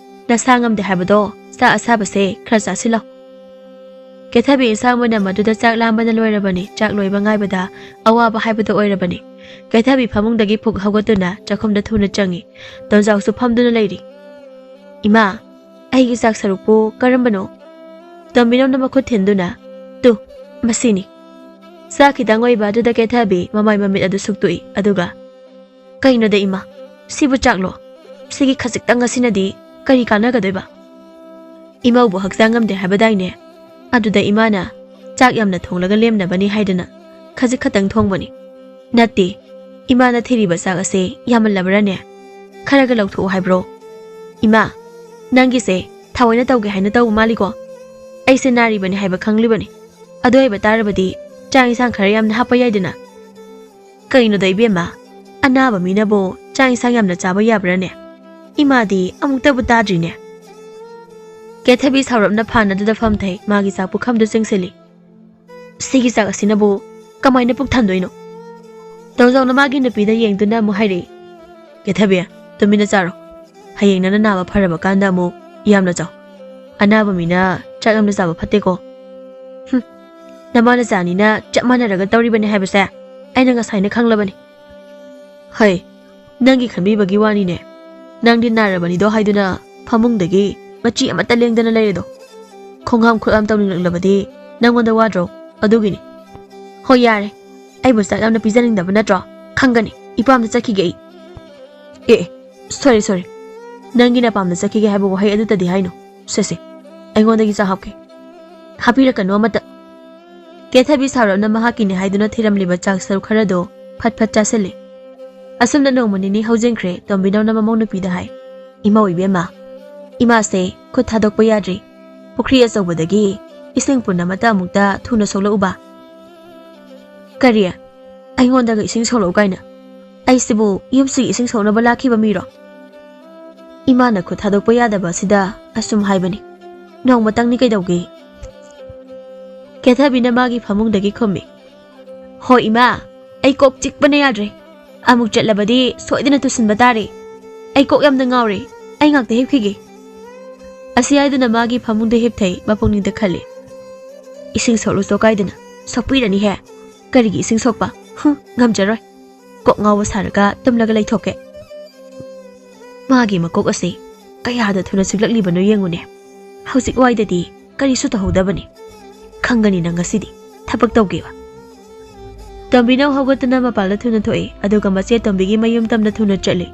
ꯅꯁꯥ ꯉꯝꯗꯦ ꯍꯥꯏꯕꯗꯣ ꯆꯥꯛ ꯑꯁꯥꯕꯁꯦ ꯈꯔ ꯆꯥꯁꯤꯜꯂꯣ"꯫ ꯀꯦꯊꯕꯤ ꯏꯟꯁꯥꯡ ꯃꯅꯝ ꯑꯗꯨꯗ ꯆꯥꯛ ꯂꯥꯝꯕꯅ ꯂꯣꯏꯔꯕꯅꯤ꯫ ꯆꯥꯛ ꯂꯣꯏꯕ ꯉꯥꯏꯕꯗ ꯑꯋꯥꯕ ꯍꯥꯏꯕꯗꯨ ꯑꯣꯏꯔꯕꯅꯤ꯫ ꯀꯦꯊꯕꯤ ꯐꯃꯨꯡꯗꯒꯤ ꯐꯨꯛ ꯍꯧꯒꯠꯇꯨꯅ ꯆꯥꯛꯈꯨꯝꯗ ꯊꯨꯅ ꯆꯪꯏ꯫ ꯇꯣꯟꯖꯥꯎꯁꯨ ꯐꯝꯗꯨꯅ ꯂꯩꯔꯤ꯫ "ꯏꯃꯥ, ꯑꯩꯒꯤ ꯆꯥꯛ ꯁꯔꯨꯛꯄꯨ ꯀꯔꯝꯕꯅꯣ?" ꯇꯣꯝꯕꯤꯅꯧꯅ ꯃꯈꯨꯠ ꯊꯤꯟꯗꯨꯅ, "ꯇꯨ, ꯃꯁꯤꯅꯤ"꯫ ꯆꯥꯛ ꯈꯤꯇꯪ ꯑꯣꯏꯕ ꯑꯗꯨꯗ ꯀꯦꯊꯕꯤ ꯃꯃꯥꯏ ꯃꯃꯤꯠ ꯑꯗꯨ ꯁꯨꯛꯇꯣꯛꯏ, ꯑꯗꯨꯒ, "ꯀꯩꯅꯣꯗ ꯏꯃꯥ, ꯁꯤꯕꯨ ꯆꯥꯛꯂꯣ? ꯁꯤꯒꯤ ꯈꯖꯤꯛꯇꯪ ꯑꯁꯤꯅꯗꯤ ꯀꯔꯤ ꯀꯥꯟꯅꯒꯗꯣꯏꯕ? ꯏꯃꯧꯕꯨ ꯍꯛꯆꯥꯡ ꯉꯝꯗꯦ ꯍꯥꯏꯕꯗꯥꯏꯅꯦ? ꯑꯗꯨꯗ ꯏꯃꯥꯅ ꯆꯥꯛ ꯌꯥꯝꯅ ꯊꯣꯡꯂꯒ ꯂꯦꯝꯅꯕꯅꯤ ꯍꯥꯏꯗꯅ ꯈꯖꯤꯛ ꯈꯛꯇꯪ ꯊꯣꯡꯕꯅꯤ꯫ ꯅꯠꯇꯦ, ꯏꯃꯥꯅ ꯊꯤꯔꯤꯕ ꯆꯥꯛ ꯑꯁꯦ ꯌꯥꯝꯃꯜꯂꯕ꯭ꯔꯥꯅꯦ? ꯈꯔꯒ ꯂꯧꯊꯣꯛꯎ ꯍꯥꯏꯕ꯭ꯔꯣ? ꯏꯃꯥ, ꯅꯪꯒꯤꯁꯦ ꯊꯑꯣꯏꯅ ꯇꯧꯒꯦ ꯍꯥꯏꯅ ꯇꯧꯕ ꯃꯥꯜꯂꯤꯀꯣ? ꯑꯩꯁꯦ ꯅꯥꯔꯤꯕꯅꯤ ꯍꯥꯏꯕ ꯈꯪꯂꯤꯕꯅꯤ꯫ ꯑꯗꯨ ꯑꯣꯏꯕ ꯇꯥꯔꯕꯗꯤ ꯆꯥꯛ ꯏꯟꯁꯥꯡ ꯈꯔ ꯌꯥꯝꯅ ꯍꯥꯞꯄ ꯌꯥꯏꯗꯅ"꯫ "ꯀꯩꯅꯣꯗ ꯏꯕꯦꯝꯃ, ꯑꯅꯥꯕ ꯃꯤꯅꯕꯨ ꯆꯥꯛ ꯏꯟꯁꯥꯡ ꯌꯥꯝꯅ ꯆꯥꯕ ꯌꯥꯕ꯭ꯔꯥꯅꯦ? ꯏꯃꯥꯗꯤ ꯑꯃꯨꯛꯇꯕꯨ ꯇꯥꯗ꯭ꯔꯤꯅꯦ"꯫ ꯀꯦꯊꯕꯤ ꯁꯥꯎꯔꯞꯅ ꯐꯥꯟ ꯑꯗꯨꯗ ꯐꯝꯊꯩ, ꯃꯥꯒꯤ ꯆꯥꯛ ꯄꯨꯈꯝꯗꯨ ꯆꯤꯡꯁꯤꯜꯂꯤ꯫ "ꯁꯤꯒꯤ ꯆꯥꯛ ꯑꯁꯤꯅꯕꯨ ꯀꯃꯥꯏꯅ ꯄꯨꯛ ꯊꯟꯗꯣꯏꯅꯣ?" ꯇꯣꯟꯖꯥꯎꯅ ꯃꯥꯒꯤ ꯅꯨꯄꯤꯗ ꯌꯦꯡꯗꯨꯅ ꯑꯃꯨꯛ ꯍꯥꯏꯔꯛꯏ, "ꯀꯦꯊꯕꯤ, ꯇꯨꯃꯤꯟꯅ ꯆꯥꯔꯣ꯫ ꯍꯌꯦꯡ ꯅꯪꯅ ꯅꯥꯕ ꯐꯔꯕ ꯀꯥꯟꯗ ꯑꯃꯨꯛ ꯌꯥꯝꯅ ꯆꯥꯎ꯫ ꯑꯅꯥꯕ ꯃꯤꯅ ꯆꯥꯛ ꯌꯥꯝꯅ ꯆꯥꯕ ꯐꯠꯇꯦꯀꯣ"꯫ "ꯍꯨꯝ, ꯅꯃꯥ ꯅꯆꯥꯅꯤꯅ ꯆꯞ ꯃꯥꯟꯅꯔꯒ ꯇꯧꯔꯤꯕꯅꯤ ꯍꯥꯏꯕꯁꯦ ꯑꯩꯅ ꯉꯁꯥꯏꯅ ꯈꯪꯂꯕꯅꯤ"꯫ "ꯍꯩ, ꯅꯪꯒꯤ ꯈꯟꯕꯤꯕꯒꯤ ꯋꯥꯅꯤꯅꯦ꯫ ꯅꯪꯗꯤ ꯅꯥꯔꯕꯅꯤꯗꯣ ꯍꯥꯏꯗꯨꯅ ꯐꯃꯨꯡꯗꯒꯤ ꯃꯆꯤ ꯑꯃꯠꯇ ꯂꯦꯡꯗꯅ ꯂꯩꯔꯦꯗꯣ꯫ ꯈꯣꯡꯍꯥꯝ ꯈꯨꯠꯍꯥꯝ ꯇꯧꯅꯤꯡꯂꯛꯂꯕꯗꯤ ꯅꯪꯉꯣꯟꯗ ꯋꯥꯗ꯭ꯔꯣ? ꯑꯗꯨꯒꯤꯅꯤ"꯫ "ꯍꯣꯏ, ꯌꯥꯔꯦ꯫ ꯑꯩꯕꯨ ꯆꯥꯛ ꯌꯥꯝꯅ ꯄꯤꯖꯅꯤꯡꯗꯕ ꯅꯠꯇ꯭ꯔꯣ? ꯈꯪꯒꯅꯤ꯫ ꯏꯄꯥꯝꯗ ꯆꯠꯈꯤꯒꯦ ꯑꯩ꯫ ꯑꯦ, ꯑꯦ, ꯁꯣꯔꯤ, ꯁꯣꯔꯤ꯫ ꯅꯪꯒꯤꯅ ꯄꯥꯝꯗ ꯆꯠꯈꯤꯒꯦ ꯍꯥꯏꯕ ꯋꯥꯍꯩ ꯑꯗꯨꯇꯗꯤ ꯍꯥꯏꯅꯨ꯫ ꯁꯦ, ꯁꯦ, ꯑꯩꯉꯣꯟꯗꯒꯤ ꯆꯥꯛ ꯍꯥꯞꯀꯦ꯫" "ꯍꯥꯞꯄꯤꯔꯛꯀꯅꯨ ꯑꯃꯠꯇ꯫" ꯀꯦꯊꯕꯤ ꯁꯥꯎꯔꯞꯅ ꯃꯍꯥꯛꯀꯤꯅꯤ ꯍꯥꯏꯗꯨꯅ ꯊꯤꯔꯝꯂꯤꯕ ꯆꯥꯛ ꯁꯔꯨꯛ ꯈꯔꯗꯣ ꯐꯠ ꯐꯠ ꯆꯥꯁꯤꯜꯂꯤ꯫ ꯑꯁꯨꯝꯅ ꯅꯣꯡꯃ ꯅꯤꯅꯤ ꯍꯧꯖꯤꯟꯈ꯭ꯔꯦ꯫ ꯇꯣꯝꯕꯤꯅꯧꯅ ꯃꯃꯧ ꯅꯨꯄꯤꯗ ꯍꯥꯏ, "ꯏꯃꯧ ꯏꯕꯦꯝꯃ, ꯏꯃꯥꯁꯦ ꯈꯨꯠ ꯊꯥꯗꯣꯛꯄ ꯌꯥꯗ꯭ꯔꯤ꯫ ꯄꯨꯈ꯭ꯔꯤ ꯑꯆꯧꯕꯗꯒꯤ ꯏꯁꯤꯡ ꯄꯨꯟꯅꯃꯇ ꯑꯃꯨꯛꯇ ꯊꯨꯅ ꯁꯣꯛꯂꯛꯎꯕ꯫" "ꯀꯔꯤ? ꯑꯩꯉꯣꯟꯗꯒ ꯏꯁꯤꯡ ꯁꯣꯛꯂꯛꯎ ꯀꯥꯏꯅ? ꯑꯩꯁꯤꯕꯨ ꯌꯨꯝꯁꯤꯒꯤ ꯏꯁꯤꯡ ꯁꯣꯛꯅꯕ ꯂꯥꯛꯈꯤꯕ ꯃꯤꯔꯣ?" "ꯏꯃꯥꯅ ꯈꯨꯠ ꯊꯥꯗꯣꯛꯄ ꯌꯥꯗꯕ ꯑꯁꯤꯗ ꯑꯁꯨꯝ ꯍꯥꯏꯕꯅꯤ꯫ ꯅꯣꯡꯃꯇꯪꯅꯤ ꯀꯩꯗꯧꯒꯦ?" ꯀꯦꯊꯕꯤꯅ ꯃꯥꯒꯤ ꯐꯃꯨꯡꯗꯒꯤ ꯈꯨꯝꯃꯤ, "ꯍꯣꯏ ꯏꯃꯥ, ꯑꯩ ꯀꯣꯛ ꯆꯤꯛꯄꯅ ꯌꯥꯗ꯭ꯔꯦ꯫ ꯑꯃꯨꯛ ꯆꯠꯂꯕꯗꯤ ꯁꯣꯏꯗꯅ ꯇꯨꯁꯤꯟꯕ ꯇꯥꯔꯦ꯫ ꯑꯩ ꯀꯣꯛ ꯌꯥꯝꯅ ꯉꯥꯎꯔꯦ꯫ ꯑꯩ ꯉꯥꯛꯇ ꯍꯤꯞꯈꯤꯒꯦ꯫" ꯑꯁꯤ ꯍꯥꯏꯗꯨꯅ ꯃꯥꯒꯤ ꯐꯃꯨꯡꯗ ꯍꯤꯞꯊꯩ꯫ ꯃꯄꯨꯛꯅꯤꯡꯗ ꯈꯜꯂꯤ, "ꯏꯁꯤꯡ ꯁꯣꯛꯂꯨ ꯆꯣ ꯀꯥꯏꯗꯅ, ꯁꯣꯛꯄꯤꯔꯅꯤꯍꯦ꯫ ꯀꯔꯤꯒꯤ ꯏꯁꯤꯡ ꯁꯣꯛꯄ? ꯍꯨꯝ, ꯉꯝꯖꯔꯣꯏ꯫ ꯀꯣꯛ ꯉꯥꯎꯕ ꯁꯥꯔꯒ ꯇꯨꯝꯂꯒ ꯂꯩꯊꯣꯛꯀꯦ꯫" ꯃꯥꯒꯤ ꯃꯀꯣꯛ ꯑꯁꯤ ꯀꯌꯥꯗ ꯊꯨꯅ ꯆꯤꯛꯂꯛꯂꯤꯕꯅꯣ ꯌꯦꯡꯉꯨꯅꯦ꯫ ꯍꯧꯖꯤꯛ ꯋꯥꯏꯗꯗꯤ ꯀꯔꯤꯁꯨ ꯇꯧꯍꯧꯗꯕꯅꯤ꯫ ꯈꯪꯒꯅꯤ ꯅꯪ ꯉꯁꯤꯗꯤ꯫ ꯊꯕꯛ ꯇꯧꯒꯦꯕ꯫ ꯇꯣꯝꯕꯤꯅꯧ ꯍꯧꯒꯠꯇꯨꯅ ꯃꯄꯥꯟꯗ ꯊꯨꯅ ꯊꯣꯛꯏ, ꯑꯗꯨꯒ ꯃꯆꯦ ꯇꯣꯝꯕꯤꯒꯤ ꯃꯌꯨꯝ ꯇꯝꯅ ꯊꯨꯅ ꯆꯠꯂꯤ꯫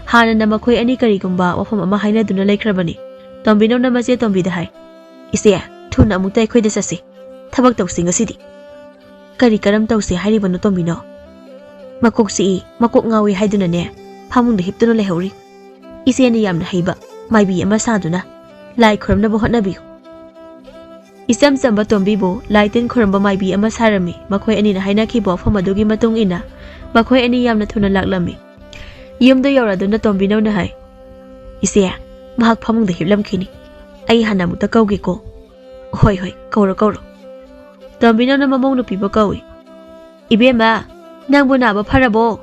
ꯍꯥꯟꯅꯅ ꯃꯈꯣꯏ ꯑꯅꯤ ꯀꯔꯤꯒꯨꯝꯕ ꯋꯥꯐꯝ ꯑꯃ ꯍꯥꯏꯅꯗꯨꯅ ꯂꯩꯈ꯭ꯔꯕꯅꯤ꯫ ꯇꯣꯝꯕꯤꯅꯧꯅ ꯃꯆꯦ ꯇꯣꯝꯕꯤꯗ ꯍꯥꯏ, "ꯏꯆꯦ, ꯊꯨꯅ ꯑꯃꯨꯛꯇ ꯑꯩꯈꯣꯏꯗ ꯆꯠꯁꯤ꯫ ꯊꯕꯛ ꯇꯧꯁꯤ ꯉꯁꯤꯗꯤ꯫" "ꯀꯔꯤ ꯀꯔꯝ ꯇꯧꯁꯤ ꯍꯥꯏꯔꯤꯕꯅꯣ ꯇꯣꯝꯕꯤꯅꯧ? ꯃꯀꯣꯛ ꯆꯤꯛꯏ, ꯃꯀꯣꯛ ꯉꯥꯎꯏ ꯍꯥꯏꯗꯨꯅꯅꯦ ꯐꯃꯨꯡꯗ ꯍꯤꯞꯇꯨꯅ ꯂꯩꯍꯧꯔꯤ꯫ ꯏꯆꯦꯅ ꯌꯥꯝꯅ ꯍꯩꯕ ꯃꯥꯏꯕꯤ ꯑꯃ ꯁꯥꯗꯨꯅ ꯂꯥꯏ ꯈꯨꯔꯨꯝꯅꯕ ꯍꯣꯠꯅꯕꯤꯌꯨ꯫" ꯏꯆꯝ ꯆꯝꯕ ꯇꯣꯝꯕꯤꯕꯨ ꯂꯥꯏ ꯇꯤꯟ ꯈꯨꯔꯨꯝꯕ ꯃꯥꯏꯕꯤ ꯑꯃ ꯁꯥꯔꯝꯃꯤ꯫ ꯃꯈꯣꯏ ꯑꯅꯤꯅ ꯍꯥꯏꯅꯈꯤꯕ ꯋꯥꯐꯝ ꯑꯗꯨꯒꯤ ꯃꯇꯨꯡ ꯏꯟꯅ ꯃꯈꯣꯏ ꯑꯅꯤ ꯌꯥꯝꯅ ꯊꯨꯅ ꯂꯥꯛꯂꯝꯃꯤ꯫ ꯌꯨꯝꯗ ꯌꯧꯔꯗꯨꯅ ꯇꯣꯝꯕꯤꯅꯧꯅ ꯍꯥꯏ, "ꯏꯆꯦ, ꯃꯍꯥꯛ ꯐꯃꯨꯡꯗ ꯍꯤꯞꯂꯝꯈꯤꯅꯤ꯫ ꯑꯩ ꯍꯥꯟꯅ ꯑꯃꯨꯛꯇ ꯀꯧꯒꯦꯀꯣ꯫" "ꯍꯣꯏ, ꯍꯣꯏ, ꯀꯧꯔꯣ, ꯀꯧꯔꯣ꯫" ꯇꯣꯝꯕꯤꯅꯧꯅ ꯃꯃꯧ ꯅꯨꯄꯤꯕꯨ ꯀꯧꯏ꯫ "ꯏꯕꯦꯝꯃ, ꯅꯪꯕꯨ ꯅꯥꯕ ꯐꯔꯕꯣ?"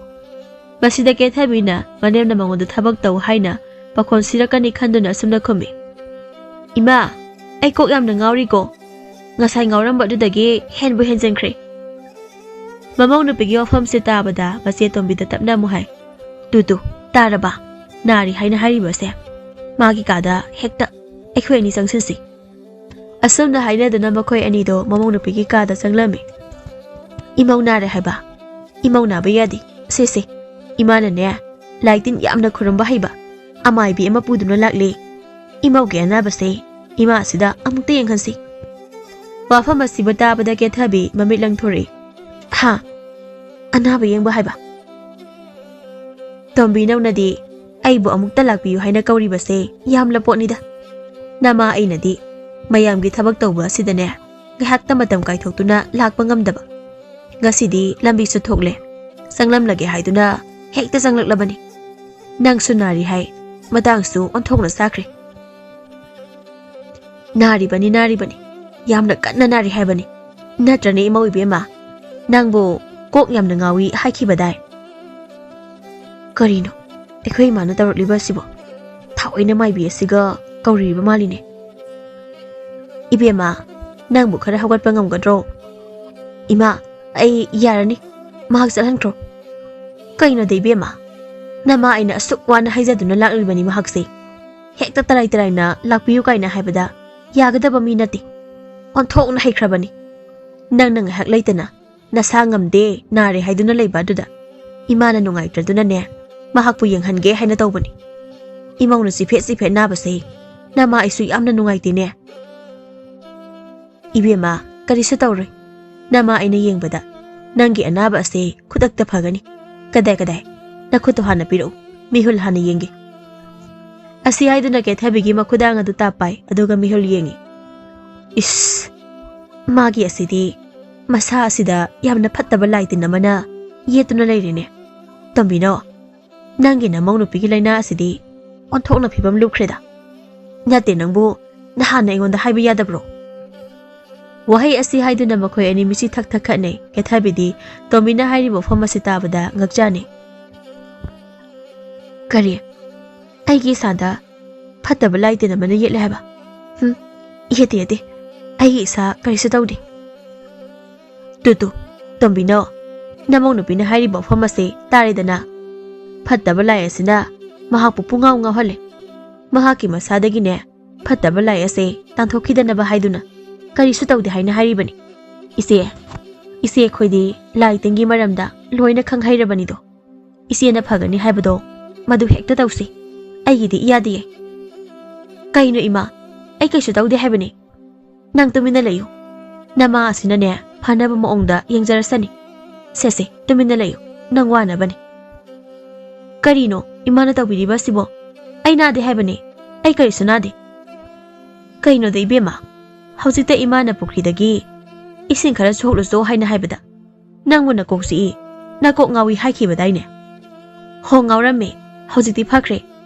ꯃꯁꯤꯗ ꯀꯦꯊꯕꯤꯅ ꯃꯅꯦꯝꯅ ꯃꯉꯣꯟꯗ ꯊꯕꯛ ꯇꯧ ꯍꯥꯏꯅ ꯄꯥꯈꯣꯟ ꯁꯤꯔꯛꯀꯅꯤ ꯈꯟꯗꯨꯅ ꯑꯁꯨꯝꯅ ꯈꯨꯝꯃꯤ, "ꯏꯃꯥ, ꯑꯩ ꯀꯣꯛ ꯌꯥꯝꯅ ꯉꯥꯎꯔꯤꯀꯣ꯫ ꯉꯁꯥꯏ ꯉꯥꯎꯔꯝꯕ ꯑꯗꯨꯗꯒꯤ ꯍꯦꯟꯕꯨ ꯍꯦꯟꯖꯤꯟꯈ꯭ꯔꯦ꯫" ꯃꯃꯧ ꯅꯨꯄꯤꯒꯤ ꯋꯥꯐꯝꯁꯦ ꯇꯥꯕꯗ ꯃꯆꯦ ꯇꯣꯝꯕꯤꯗ ꯇꯞꯅ ꯑꯃꯨꯛ ꯍꯥꯏ, "ꯇꯨ ꯇꯨ, ꯇꯥꯔꯕ? ꯅꯥꯔꯤ ꯍꯥꯏꯅ ꯍꯥꯏꯔꯤꯕꯁꯦ꯫ ꯃꯥꯒꯤ ꯀꯥꯗ ꯍꯦꯛꯇ ꯑꯩꯈꯣꯏ ꯑꯅꯤ ꯆꯪꯁꯤꯟꯁꯤ꯫" ꯑꯁꯨꯝꯅ ꯍꯥꯏꯅꯗꯨꯅ ꯃꯈꯣꯏ ꯑꯅꯤꯗꯣ ꯃꯃꯧ ꯅꯨꯄꯤꯒꯤ ꯀꯥꯗ ꯆꯪꯂꯝꯃꯤ꯫ ꯏꯃꯧ ꯅꯥꯔꯦ ꯍꯥꯏꯕ? ꯏꯃꯧ ꯅꯥꯕ ꯌꯥꯗꯦ꯫ ꯁꯦ ꯁꯦ, ꯏꯃꯥꯅꯅꯦ, ꯂꯥꯏ ꯇꯤꯟ ꯌꯥꯝꯅ ꯈꯨꯔꯨꯝꯕ ꯍꯩꯕ ꯑꯃꯥꯏꯕꯤ ꯑꯃ ꯄꯨꯗꯨꯅ ꯂꯥꯛꯂꯦ꯫ ꯏꯃꯧꯒꯤ ꯑꯅꯥꯕꯁꯦ ꯏꯃꯥ ꯑꯁꯤꯗ ꯑꯃꯨꯛꯇ ꯌꯦꯡꯍꯟꯁꯤ꯫ ꯋꯥꯐꯝ ꯑꯁꯤꯕꯨ ꯇꯥꯕꯗ ꯀꯦꯊꯕꯤ ꯃꯃꯤꯠ ꯂꯪꯊꯣꯔꯛꯏ꯫ ꯍꯥ? ꯑꯅꯥꯕ ꯌꯦꯡꯕ ꯍꯥꯏꯕ? ꯇꯣꯝꯕꯤꯅꯧꯅꯗꯤ ꯑꯩꯕꯨ ꯑꯃꯨꯛꯇ ꯂꯥꯛꯄꯤꯌꯨ ꯍꯥꯏꯅ ꯀꯧꯔꯤꯕꯁꯦ ꯌꯥꯝꯂ ꯄꯣꯠꯅꯤꯗ꯫ ꯅꯃꯥ ꯑꯩꯅꯗꯤ ꯃꯌꯥꯝꯒꯤ ꯊꯕꯛ ꯇꯧꯕ ꯑꯁꯤꯗꯅꯦ, ꯉꯥꯏꯍꯥꯛꯇ ꯃꯇꯝ ꯀꯥꯏꯊꯣꯛꯇꯨꯅ ꯂꯥꯛꯄ ꯉꯝꯗꯕ꯫ ꯉꯁꯤꯗꯤ ꯂꯝꯕꯤꯁꯨ ꯊꯣꯛꯂꯦ, ꯆꯪꯂꯝꯂꯒꯦ ꯍꯥꯏꯗꯨꯅ ꯍꯦꯛꯇ ꯆꯪꯂꯛꯂꯕꯅꯤ꯫ ꯅꯪꯁꯨ ꯅꯥꯔꯤ ꯍꯥꯏ, ꯃꯇꯥꯡꯁꯨ ꯑꯣꯟꯊꯣꯛꯅ ꯆꯥꯈ꯭ꯔꯦ꯫ ꯅꯥꯔꯤꯕꯅꯤ, ꯅꯥꯔꯤꯕꯅꯤ, ꯌꯥꯝꯅ ꯀꯟꯅ ꯅꯥꯔꯤ ꯍꯥꯏꯕꯅꯤ꯫ ꯅꯠꯇ꯭ꯔꯅꯦ ꯏꯃꯧ ꯏꯕꯦꯝꯃ? ꯅꯪꯕꯨ ꯀꯣꯛ ꯌꯥꯝꯅ ꯉꯥꯎꯏ ꯍꯥꯏꯈꯤꯕꯗꯥꯏ? ꯀꯔꯤꯅꯣ, ꯑꯩꯈꯣꯏ ꯏꯃꯥꯅ ꯇꯧꯔꯛꯂꯤꯕ ꯑꯁꯤꯕꯣ? ꯊꯥꯑꯣꯏꯅ ꯃꯥꯏꯕꯤ ꯑꯁꯤꯒ ꯀꯧꯔꯤꯕ ꯃꯥꯜꯂꯤꯅꯦ꯫ ꯏꯕꯦꯝꯃ, ꯅꯪꯕꯨ ꯈꯔ ꯍꯧꯒꯠꯄ ꯉꯝꯒꯗ꯭ꯔꯣ? ꯏꯃꯥ, ꯑꯩ ꯌꯥꯔꯅꯤ, ꯃꯍꯥꯛ ꯆꯠꯍꯟꯈ꯭ꯔꯣ꯫ ꯀꯩꯅꯣꯗ ꯏꯕꯦꯝꯃ, ꯅꯃꯥ ꯑꯩꯅ ꯑꯁꯨꯛ ꯋꯥꯅ ꯍꯥꯏꯖꯗꯨꯅ ꯂꯥꯛꯂꯤꯕꯅꯤ ꯃꯍꯥꯛꯁꯦ꯫ ꯍꯦꯛꯇ ꯇꯔꯥꯏ ꯇꯔꯥꯏꯅ ꯂꯥꯛꯄꯤꯌꯨ ꯀꯥꯏꯅ ꯍꯥꯏꯕꯗ ꯌꯥꯒꯗꯕ ꯃꯤ ꯅꯠꯇꯦ꯫ ꯑꯣꯟꯊꯣꯛꯅ ꯍꯩꯈ꯭ꯔꯕꯅꯤ꯫ ꯅꯪꯅ ꯉꯥꯏꯍꯥꯛ ꯂꯩꯇꯅ ꯅꯁꯥ ꯉꯝꯗꯦ, ꯅꯥꯔꯦ ꯍꯥꯏꯗꯨꯅ ꯂꯩꯕ ꯑꯗꯨꯗ ꯏꯃꯥꯅ ꯅꯨꯡꯉꯥꯏꯇ꯭ꯔꯗꯨꯅꯅꯦ, ꯃꯍꯥꯛꯄꯨ ꯌꯦꯡꯍꯟꯒꯦ ꯍꯥꯏꯅ ꯇꯧꯕꯅꯤ꯫ ꯏꯃꯧꯅ ꯆꯤꯐꯦꯠ ꯆꯤꯐꯦꯠ ꯅꯥꯕꯁꯦ ꯅꯃꯥ ꯑꯩꯁꯨ ꯌꯥꯝꯅ ꯅꯨꯡꯉꯥꯏꯇꯦꯅꯦ꯫ ꯏꯕꯦꯝꯃ, ꯀꯔꯤꯁꯨ ꯇꯧꯔꯣꯏ꯫ ꯅꯃꯥ ꯑꯩꯅ ꯌꯦꯡꯕꯗ ꯅꯪꯒꯤ ꯑꯅꯥꯕ ꯑꯁꯦ ꯈꯨꯗꯛꯇ ꯐꯒꯅꯤ꯫ ꯀꯗꯥꯏ, ꯀꯗꯥꯏ? ꯅꯈꯨꯠꯇꯣ ꯍꯥꯟꯅ ꯄꯤꯔꯛꯎ꯫ ꯃꯤꯍꯨꯜ ꯍꯥꯟꯅ ꯌꯦꯡꯒꯦ꯫ ꯑꯁꯤ ꯍꯥꯏꯗꯨꯅ ꯀꯦꯊꯕꯤꯒꯤ ꯃꯈꯨꯗꯥꯡ ꯑꯗꯨ ꯇꯥꯞ ꯄꯥꯏ, ꯑꯗꯨꯒ ꯃꯤꯍꯨꯜ ꯌꯦꯡꯉꯤ꯫ ꯏꯁ! ꯃꯥꯒꯤ ꯑꯁꯤꯗꯤ ꯃꯁꯥ ꯑꯁꯤꯗ ꯌꯥꯝꯅ ꯐꯠꯇꯕ ꯂꯥꯏ ꯇꯤꯟ ꯑꯃꯅ ꯌꯦꯠꯇꯨꯅ ꯂꯩꯔꯦꯅꯦ꯫ ꯇꯣꯝꯕꯤꯅꯧ, ꯅꯪꯒꯤ ꯅꯃꯧ ꯅꯨꯄꯤꯒꯤ ꯂꯥꯏꯅꯥ ꯑꯁꯤꯗꯤ ꯑꯣꯟꯊꯣꯛꯅ ꯐꯤꯕꯝ ꯂꯨꯞꯈ꯭ꯔꯦꯗ꯫ ꯅꯠꯇꯦ ꯅꯪꯕꯨ, ꯅꯍꯥꯟꯅ ꯑꯩꯉꯣꯟꯗ ꯍꯥꯏꯕ ꯌꯥꯗꯕ꯭ꯔꯣ? ꯋꯥꯍꯩ ꯑꯁꯤ ꯍꯥꯏꯗꯨꯅ ꯃꯈꯣꯏ ꯑꯅꯤ ꯃꯤꯠꯁꯤ ꯊꯛ ꯊꯛ ꯈꯠꯅꯩ꯫ ꯀꯦꯊꯕꯤꯗꯤ ꯇꯣꯝꯕꯤꯅ ꯍꯥꯏꯔꯤꯕ ꯋꯥꯐꯝ ꯑꯁꯤ ꯇꯥꯕꯗ ꯉꯛꯆꯥꯅꯩ꯫ ꯀꯔꯤ? ꯑꯩꯒꯤ ꯏꯁꯥꯗ ꯐꯠꯇꯕ ꯂꯥꯏ ꯇꯤꯟ ꯑꯃꯅ ꯌꯦꯠꯂꯦ ꯍꯥꯏꯕ? ꯍꯨꯝ, ꯌꯦꯠꯇꯦ, ꯌꯦꯠꯇꯦ꯫ ꯑꯩꯒꯤ ꯏꯁꯥ ꯀꯔꯤꯁꯨ ꯇꯧꯗꯦ꯫ ꯇꯨ, ꯇꯨ, ꯇꯣꯝꯕꯤꯅꯧ, ꯅꯃꯧ ꯅꯨꯄꯤꯅ ꯍꯥꯏꯔꯤꯕ ꯋꯥꯐꯝ ꯑꯁꯦ ꯇꯥꯔꯦꯗꯅ꯫ ꯐꯠꯇꯕ ꯂꯥꯏ ꯑꯁꯤꯅ ꯃꯍꯥꯛꯄꯨ ꯄꯨꯡꯉꯥꯎ ꯉꯥꯎꯍꯜꯂꯦ꯫ ꯃꯍꯥꯛꯀꯤ ꯃꯁꯥꯗꯒꯤꯅꯦ, ꯐꯠꯇꯕ ꯂꯥꯏ ꯑꯁꯦ ꯇꯥꯟꯊꯣꯛꯈꯤꯗꯅꯕ ꯍꯥꯏꯗꯨꯅ ꯀꯔꯤꯁꯨ ꯇꯧꯗꯦ ꯍꯥꯏꯅ ꯍꯥꯏꯔꯤꯕꯅꯤ꯫ ꯏꯆꯦ, "ꯏꯆꯦ, ꯑꯩꯈꯣꯏꯗꯤ ꯂꯥꯏ ꯇꯤꯟꯒꯤ ꯃꯔꯝꯗ ꯂꯣꯏꯅ ꯈꯪ ꯍꯩꯔꯕꯅꯤꯗꯣ꯫ ꯏꯆꯦꯅ ꯐꯒꯅꯤ ꯍꯥꯏꯕꯗꯣ ꯃꯗꯨ ꯍꯦꯛꯇ ꯇꯧꯁꯤ꯫ ꯑꯩꯒꯤꯗꯤ ꯏꯌꯥꯗꯤꯌꯦ꯫" "ꯀꯩꯅꯣ ꯏꯃꯥ, ꯑꯩ ꯀꯩꯁꯨ ꯇꯧꯗꯦ ꯍꯥꯏꯕꯅꯤ꯫ ꯅꯪ ꯇꯨꯃꯤꯟꯅ ꯂꯩꯌꯨ꯫ ꯅꯃꯥ ꯑꯁꯤꯅꯅꯦ ꯐꯅꯕ ꯃꯑꯣꯡꯗ ꯌꯦꯡꯖꯔꯁꯅꯤ꯫ ꯁꯦ ꯁꯦ, ꯇꯨꯃꯤꯟꯅ ꯂꯩꯌꯨ, ꯅꯪ ꯋꯥꯅꯕꯅꯤ꯫" "ꯀꯔꯤꯅꯣ ꯏꯃꯥꯅ ꯇꯧꯕꯤꯔꯤꯕ ꯑꯁꯤꯕꯣ? ꯑꯩ ꯅꯥꯗꯦ ꯍꯥꯏꯕꯅꯤ, ꯑꯩ ꯀꯔꯤꯁꯨ ꯅꯥꯗꯦ꯫" "ꯀꯩꯅꯣꯗ ꯏꯕꯦꯝꯃ, ꯍꯧꯖꯤꯛꯇ ꯏꯃꯥꯅ ꯄꯨꯈ꯭ꯔꯤꯗꯒꯤ ꯏꯁꯤꯡ ꯈꯔ ꯁꯣꯛꯂꯨꯆꯣ ꯍꯥꯏꯅ ꯍꯥꯏꯕꯗ ꯅꯪꯕꯨ ꯅꯀꯣꯛ ꯆꯤꯛꯏ, ꯅꯀꯣꯛ ꯉꯥꯎꯏ ꯍꯥꯏꯈꯤꯕꯗꯥꯏꯅꯦ?" "ꯍꯣ, ꯉꯥꯎꯔꯝꯃꯦ꯫ ꯍꯧꯖꯤꯛꯇꯤ ꯐꯈ꯭ꯔꯦ꯫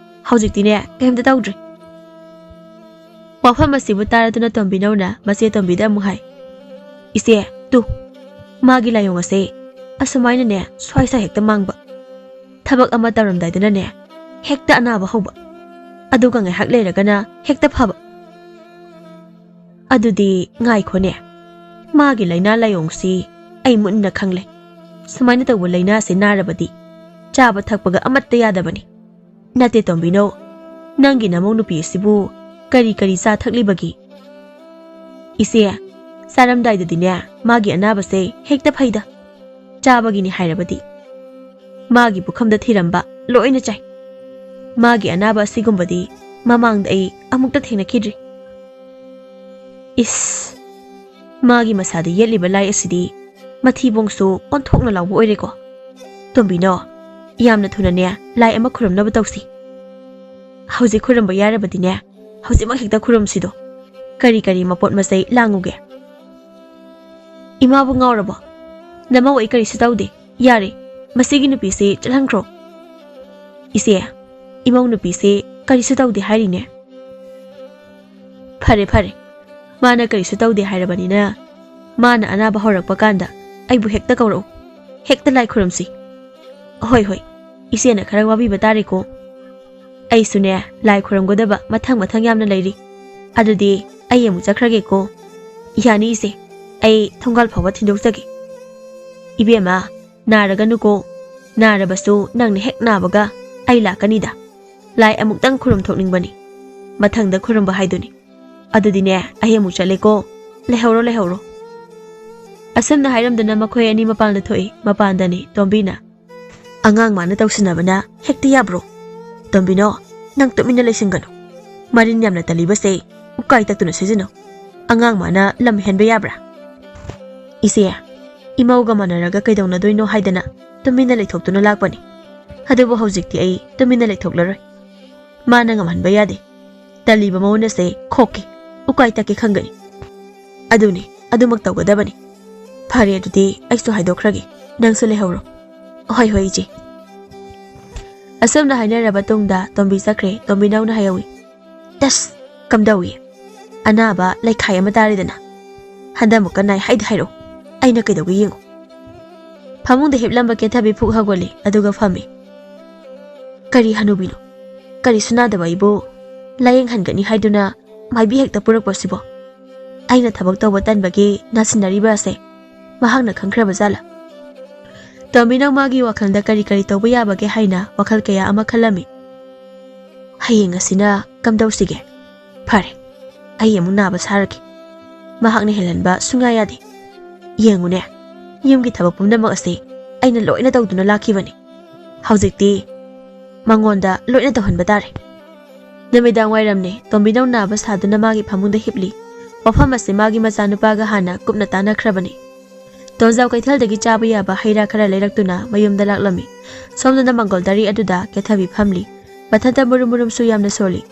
ꯍꯧꯖꯤꯛꯇꯤꯅꯦ ꯀꯩꯝꯇ ꯇꯧꯗ꯭ꯔꯦ꯫" ꯋꯥꯐꯝ ꯑꯁꯤꯕꯨ ꯇꯥꯔꯗꯨꯅ ꯇꯣꯝꯕꯤꯅꯧꯅ ꯃꯆꯦ ꯇꯣꯝꯕꯤꯗ ꯑꯃꯨꯛ ꯍꯥꯏ, "ꯏꯆꯦ, ꯇꯨ, ꯃꯥꯒꯤ ꯂꯥꯏꯑꯣꯡ ꯑꯁꯦ ꯑꯁꯨꯃꯥꯏꯅꯅꯦ ꯁ꯭ꯋꯥꯏ ꯁ꯭ꯋꯥꯏ ꯍꯦꯛꯇ ꯃꯥꯡꯕ꯫ ꯊꯕꯛ ꯑꯃ ꯇꯧꯔꯝꯗꯥꯏꯗꯅꯅꯦ ꯍꯦꯛꯇ ꯑꯅꯥꯕ ꯍꯧꯕ, ꯑꯗꯨꯒ ꯉꯥꯏꯍꯥꯛ ꯂꯩꯔꯒꯅ ꯍꯦꯛꯇ ꯐꯕ꯫ ꯑꯗꯨꯗꯤ ꯉꯥꯏꯈꯣꯅꯦ, ꯃꯥꯒꯤ ꯂꯥꯏꯅꯥ ꯂꯥꯏꯑꯣꯡꯁꯤ ꯑꯩ ꯃꯨꯟꯅ ꯈꯪꯂꯦ꯫ ꯁꯨꯃꯥꯏꯅ ꯇꯧꯕ ꯂꯥꯏꯅꯥꯁꯤ ꯅꯥꯔꯕꯗꯤ ꯆꯥꯕ ꯊꯛꯄꯒ ꯑꯃꯠꯇ ꯌꯥꯗꯕꯅꯤ꯫ ꯅꯠꯇꯦ ꯇꯣꯝꯕꯤꯅꯧ, ꯅꯪꯒꯤ ꯅꯃꯧ ꯅꯨꯄꯤ ꯑꯁꯤꯕꯨ ꯀꯔꯤ ꯀꯔꯤ ꯆꯥ ꯊꯛꯂꯤꯕꯒꯤ?" "ꯏꯆꯦ, ꯆꯥꯔꯝꯗꯥꯏꯗꯗꯤꯅꯦ ꯃꯥꯒꯤ ꯑꯅꯥꯕꯁꯦ ꯍꯦꯛꯇ ꯐꯩꯗ꯫ ꯆꯥꯕꯒꯤꯅꯤ ꯍꯥꯏꯔꯕꯗꯤ ꯃꯥꯒꯤ ꯄꯨꯈꯝꯗ ꯊꯤꯔꯝꯕ ꯂꯣꯏꯅ ꯆꯥꯏ꯫ ꯃꯥꯒꯤ ꯑꯅꯥꯕ ꯑꯁꯤꯒꯨꯝꯕꯗꯤ ꯃꯃꯥꯡꯗ ꯑꯩ ꯑꯃꯨꯛꯇ ꯊꯦꯡꯅꯈꯤꯗ꯭ꯔꯤ꯫" "ꯏꯁ, ꯃꯥꯒꯤ ꯃꯁꯥꯗ ꯌꯦꯠꯂꯤꯕ ꯂꯥꯏ ꯑꯁꯤꯗꯤ ꯃꯊꯤꯕꯣꯡꯁꯨ ꯑꯣꯟꯊꯣꯛꯅ ꯂꯥꯎꯕ ꯑꯣꯏꯔꯦꯀꯣ꯫ ꯇꯣꯝꯕꯤꯅꯣ, ꯌꯥꯝꯅ ꯊꯨꯅꯅꯦ ꯂꯥꯏ ꯑꯃ ꯈꯨꯔꯨꯝꯅꯕ ꯇꯧꯁꯤ꯫ ꯍꯧꯖꯤꯛ ꯈꯨꯔꯨꯝꯕ ꯌꯥꯔꯕꯗꯤꯅꯦ, ꯍꯧꯖꯤꯛꯃꯛ ꯍꯦꯛꯇ ꯈꯨꯔꯨꯝꯁꯤꯗꯣ꯫ ꯀꯔꯤ ꯀꯔꯤ ꯃꯄꯣꯠ ꯃꯆꯩ ꯂꯥꯡꯉꯨꯒꯦ?" "ꯏꯃꯥꯕꯨ ꯉꯥꯎꯔꯕꯣ? ꯅꯃꯧ ꯑꯩ ꯀꯔꯤꯁꯨ ꯇꯧꯗꯦ꯫ ꯌꯥꯔꯦ, ꯃꯁꯤꯒꯤ ꯅꯨꯄꯤꯁꯤ ꯆꯠꯍꯟꯈ꯭ꯔꯣ꯫" "ꯏꯆꯦ, ꯏꯃꯧ ꯅꯨꯄꯤꯁꯤ ꯀꯔꯤꯁꯨ ꯇꯧꯗꯦ ꯍꯥꯏꯔꯤꯅꯦ꯫" "ꯐꯔꯦ, ꯐꯔꯦ, ꯃꯥꯅ ꯀꯔꯤꯁꯨ ꯇꯧꯗꯦ ꯍꯥꯏꯔꯕꯅꯤꯅ, ꯃꯥꯅ ꯑꯅꯥꯕ ꯍꯧꯔꯛꯄ ꯀꯥꯟꯗ ꯑꯩꯕꯨ ꯍꯦꯛꯇ ꯀꯧꯔꯛꯎ, ꯍꯦꯛꯇ ꯂꯥꯏ ꯈꯨꯔꯨꯝꯁꯤ꯫" "ꯍꯣꯏ, ꯍꯣꯏ, ꯏꯆꯦꯅ ꯈꯔ ꯋꯥꯕꯤꯕ ꯇꯥꯔꯦꯀꯣ꯫ ꯑꯩꯁꯨꯅꯦ ꯂꯥꯏ ꯈꯨꯔꯨꯝꯒꯗꯕ ꯃꯊꯪ ꯃꯊꯪ ꯌꯥꯝꯅ ꯂꯩꯔꯤ꯫ ꯑꯗꯨꯗꯤ ꯑꯩ ꯑꯃꯨꯛ ꯆꯠꯈ꯭ꯔꯒꯦꯀꯣ꯫" "ꯌꯥꯅꯤ ꯏꯆꯦ, ꯑꯩ ꯊꯣꯡꯒꯥꯜ ꯐꯥꯎꯕ ꯊꯤꯟꯗꯣꯛꯆꯒꯦ꯫" "ꯏꯕꯦꯝꯃ, ꯅꯥꯔꯒꯅꯨꯀꯣ꯫ ꯅꯥꯔꯕꯁꯨ ꯅꯪꯅ ꯍꯦꯛ ꯅꯥꯕꯒ ꯑꯩ ꯂꯥꯛꯀꯅꯤꯗ꯫ ꯂꯥꯏ ꯑꯃꯨꯛꯇꯪ ꯈꯨꯔꯨꯝ ꯊꯣꯛꯅꯤꯡꯕꯅꯤ꯫ ꯃꯊꯪꯗ ꯈꯨꯔꯨꯝꯕ ꯍꯥꯏꯗꯨꯅꯤ꯫ ꯑꯗꯨꯗꯤꯅꯦ, ꯑꯩ ꯑꯃꯨꯛ ꯆꯠꯂꯦꯀꯣ꯫ ꯂꯩꯍꯧꯔꯣ, ꯂꯩꯍꯧꯔꯣ꯫" ꯑꯁꯨꯝꯅ ꯍꯥꯏꯔꯝꯗꯨꯅ ꯃꯈꯣꯏ ꯑꯅꯤ ꯃꯄꯥꯟꯗ ꯊꯣꯛꯏ꯫ ꯃꯄꯥꯟꯗꯅꯤ ꯇꯣꯝꯕꯤꯅ, "ꯑꯉꯥꯡ ꯃꯥꯅ ꯇꯧꯁꯤꯟꯅꯕꯅ ꯍꯦꯛꯇ ꯌꯥꯕ꯭ꯔꯣ? ꯇꯣꯝꯕꯤꯅꯣ, ꯅꯪ ꯇꯨꯃꯤꯟꯅ ꯂꯩꯁꯤꯟꯒꯅꯨ꯫ ꯃꯔꯤꯟ ꯌꯥꯝꯅ ꯇꯜꯂꯤꯕꯁꯦ ꯎꯀꯥꯏ ꯇꯛꯇꯨꯅ ꯁꯤꯖꯤꯟꯅꯧ꯫ ꯑꯉꯥꯡ ꯃꯥꯅ ꯂꯝ ꯍꯦꯟꯕ ꯌꯥꯕ꯭ꯔꯥ?" "ꯏꯆꯦ, ꯏꯃꯧꯒ ꯃꯥꯟꯅꯔꯒ ꯀꯩꯗꯧꯅꯗꯣꯏꯅꯣ ꯍꯥꯏꯗꯅ ꯇꯨꯃꯤꯟꯅ ꯂꯩꯊꯣꯛꯇꯨꯅ ꯂꯥꯛꯄꯅꯤ꯫ ꯑꯗꯨꯕꯨ ꯍꯧꯖꯤꯛꯇꯤ ꯑꯩ ꯇꯨꯃꯤꯟꯅ ꯂꯩꯊꯣꯛꯂꯔꯣꯏ꯫ ꯃꯥꯅ ꯉꯝꯍꯟꯕ ꯌꯥꯗꯦ꯫ ꯇꯜꯂꯤꯕ ꯃꯑꯣꯡ ꯑꯁꯦ ꯈꯣꯛꯀꯦ, ꯎꯀꯥꯏ ꯇꯛꯀꯦ ꯈꯪꯒꯅꯤ꯫ ꯑꯗꯨꯅꯤ, ꯑꯗꯨꯃꯛ ꯇꯧꯒꯗꯕꯅꯤ꯫ ꯐꯔꯦ, ꯑꯗꯨꯗꯤ ꯑꯩꯁꯨ ꯍꯥꯏꯗꯣꯛꯈ꯭ꯔꯒꯦ꯫ ꯅꯪꯁꯨ ꯂꯩꯍꯧꯔꯣ꯫" "ꯍꯣꯏ, ꯍꯣꯏ, ꯏꯆꯦ꯫" ꯑꯁꯨꯝꯅ ꯍꯥꯏꯅꯔꯕ ꯇꯨꯡꯗ ꯇꯣꯝꯕꯤ ꯆꯠꯈ꯭ꯔꯦ꯫ ꯇꯣꯝꯕꯤꯅꯧꯅ ꯍꯥꯏꯍꯧꯏ, "ꯇꯁ! ꯀꯝꯗꯧꯏ? ꯑꯅꯥꯕ ꯂꯩꯈꯥꯏ ꯑꯃ ꯇꯥꯔꯦꯗꯅ꯫ ꯍꯟꯗꯛꯃꯨꯛꯀ ꯅꯥꯏ ꯍꯥꯏꯗꯤ ꯍꯥꯏꯔꯛꯎ꯫ ꯑꯩꯅ ꯀꯩꯗꯧꯒꯦ ꯌꯦꯡꯉꯨ꯫" ꯐꯃꯨꯡꯗ ꯍꯤꯞꯂꯝꯕ ꯀꯦꯊꯕꯤ ꯐꯨꯛ ꯍꯧꯒꯠꯂꯤ, ꯑꯗꯨꯒ ꯐꯝꯃꯤ꯫ "ꯀꯔꯤ ꯍꯅꯨꯕꯤꯅꯣ? ꯀꯔꯤꯁꯨ ꯅꯥꯗꯕ ꯑꯩꯕꯨ ꯂꯥꯌꯦꯡꯍꯟꯒꯅꯤ ꯍꯥꯏꯗꯨꯅ ꯃꯥꯏꯕꯤ ꯍꯦꯛꯇ ꯄꯨꯔꯛꯄꯁꯤꯕꯣ? ꯑꯩꯅ ꯊꯕꯛ ꯇꯧꯕ ꯇꯟꯕꯒꯤ ꯅꯥꯁꯤꯟꯅꯔꯤꯕ ꯑꯁꯦ ꯃꯍꯥꯛꯅ ꯈꯪꯈ꯭ꯔꯕ ꯖꯥꯠꯂꯥ?" ꯇꯣꯝꯕꯤꯅꯧ ꯃꯥꯒꯤ ꯋꯥꯈꯜꯗ ꯀꯔꯤ ꯀꯔꯤ ꯇꯧꯕ ꯌꯥꯕꯒꯦ ꯍꯥꯏꯅ ꯋꯥꯈꯜ ꯀꯌꯥ ꯑꯃ ꯈꯜꯂꯝꯃꯤ꯫ "ꯍꯌꯦꯡ ꯑꯁꯤꯅ ꯀꯝꯗꯧꯁꯤꯒꯦ? ꯐꯔꯦ, ꯑꯩ ꯑꯃꯨꯛ ꯅꯥꯕ ꯁꯥꯔꯒꯦ꯫ ꯃꯍꯥꯛꯅ ꯍꯦꯜꯍꯟꯕ ꯁꯨꯡꯌꯥ ꯌꯥꯗꯦ꯫ ꯌꯦꯡꯉꯨꯅꯦ, ꯌꯨꯝꯒꯤ ꯊꯕꯛ ꯄꯨꯝꯅꯃꯛ ꯑꯁꯤ ꯑꯩꯅ ꯂꯣꯏꯅ ꯇꯧꯗꯨꯅ ꯂꯥꯛꯈꯤꯕꯅꯤ꯫ ꯍꯧꯖꯤꯛꯇꯤ ꯃꯉꯣꯟꯗ ꯂꯣꯏꯅ ꯇꯧꯍꯟꯕ ꯇꯥꯔꯦ꯫" ꯅꯨꯃꯤꯗꯥꯡ ꯋꯥꯏꯔꯝꯅꯤ꯫ ꯇꯣꯝꯕꯤꯅꯧ ꯅꯥꯕ ꯁꯥꯗꯨꯅ ꯃꯥꯒꯤ ꯐꯃꯨꯡꯗ ꯍꯤꯞꯂꯤ꯫ ꯋꯥꯐꯝ ꯑꯁꯤ ꯃꯥꯒꯤ ꯃꯆꯥꯅꯨꯄꯥꯒ ꯍꯥꯟꯅ ꯀꯨꯞꯅ ꯇꯥꯟꯅꯈ꯭ꯔꯕꯅꯤ꯫ ꯇꯣꯟꯖꯥꯎ ꯀꯩꯊꯦꯜꯗꯒꯤ ꯆꯥꯕ ꯌꯥꯕ ꯍꯩ ꯔꯥ ꯈꯔ ꯂꯩꯔꯛꯇꯨꯅ ꯃꯌꯨꯝꯗ ꯂꯥꯛꯂꯝꯃꯤ꯫ ꯁꯣꯝꯗꯅ ꯃꯪꯒꯣꯜ ꯗꯥꯔꯤ ꯑꯗꯨꯗ ꯀꯦꯊꯕꯤ ꯐꯝꯂꯤ꯫ ꯃꯊꯟꯇ ꯃꯨꯔꯨꯝ ꯃꯨꯔꯨꯝꯁꯨ ꯌꯥꯝꯅ ꯁꯣꯜꯂꯤ꯫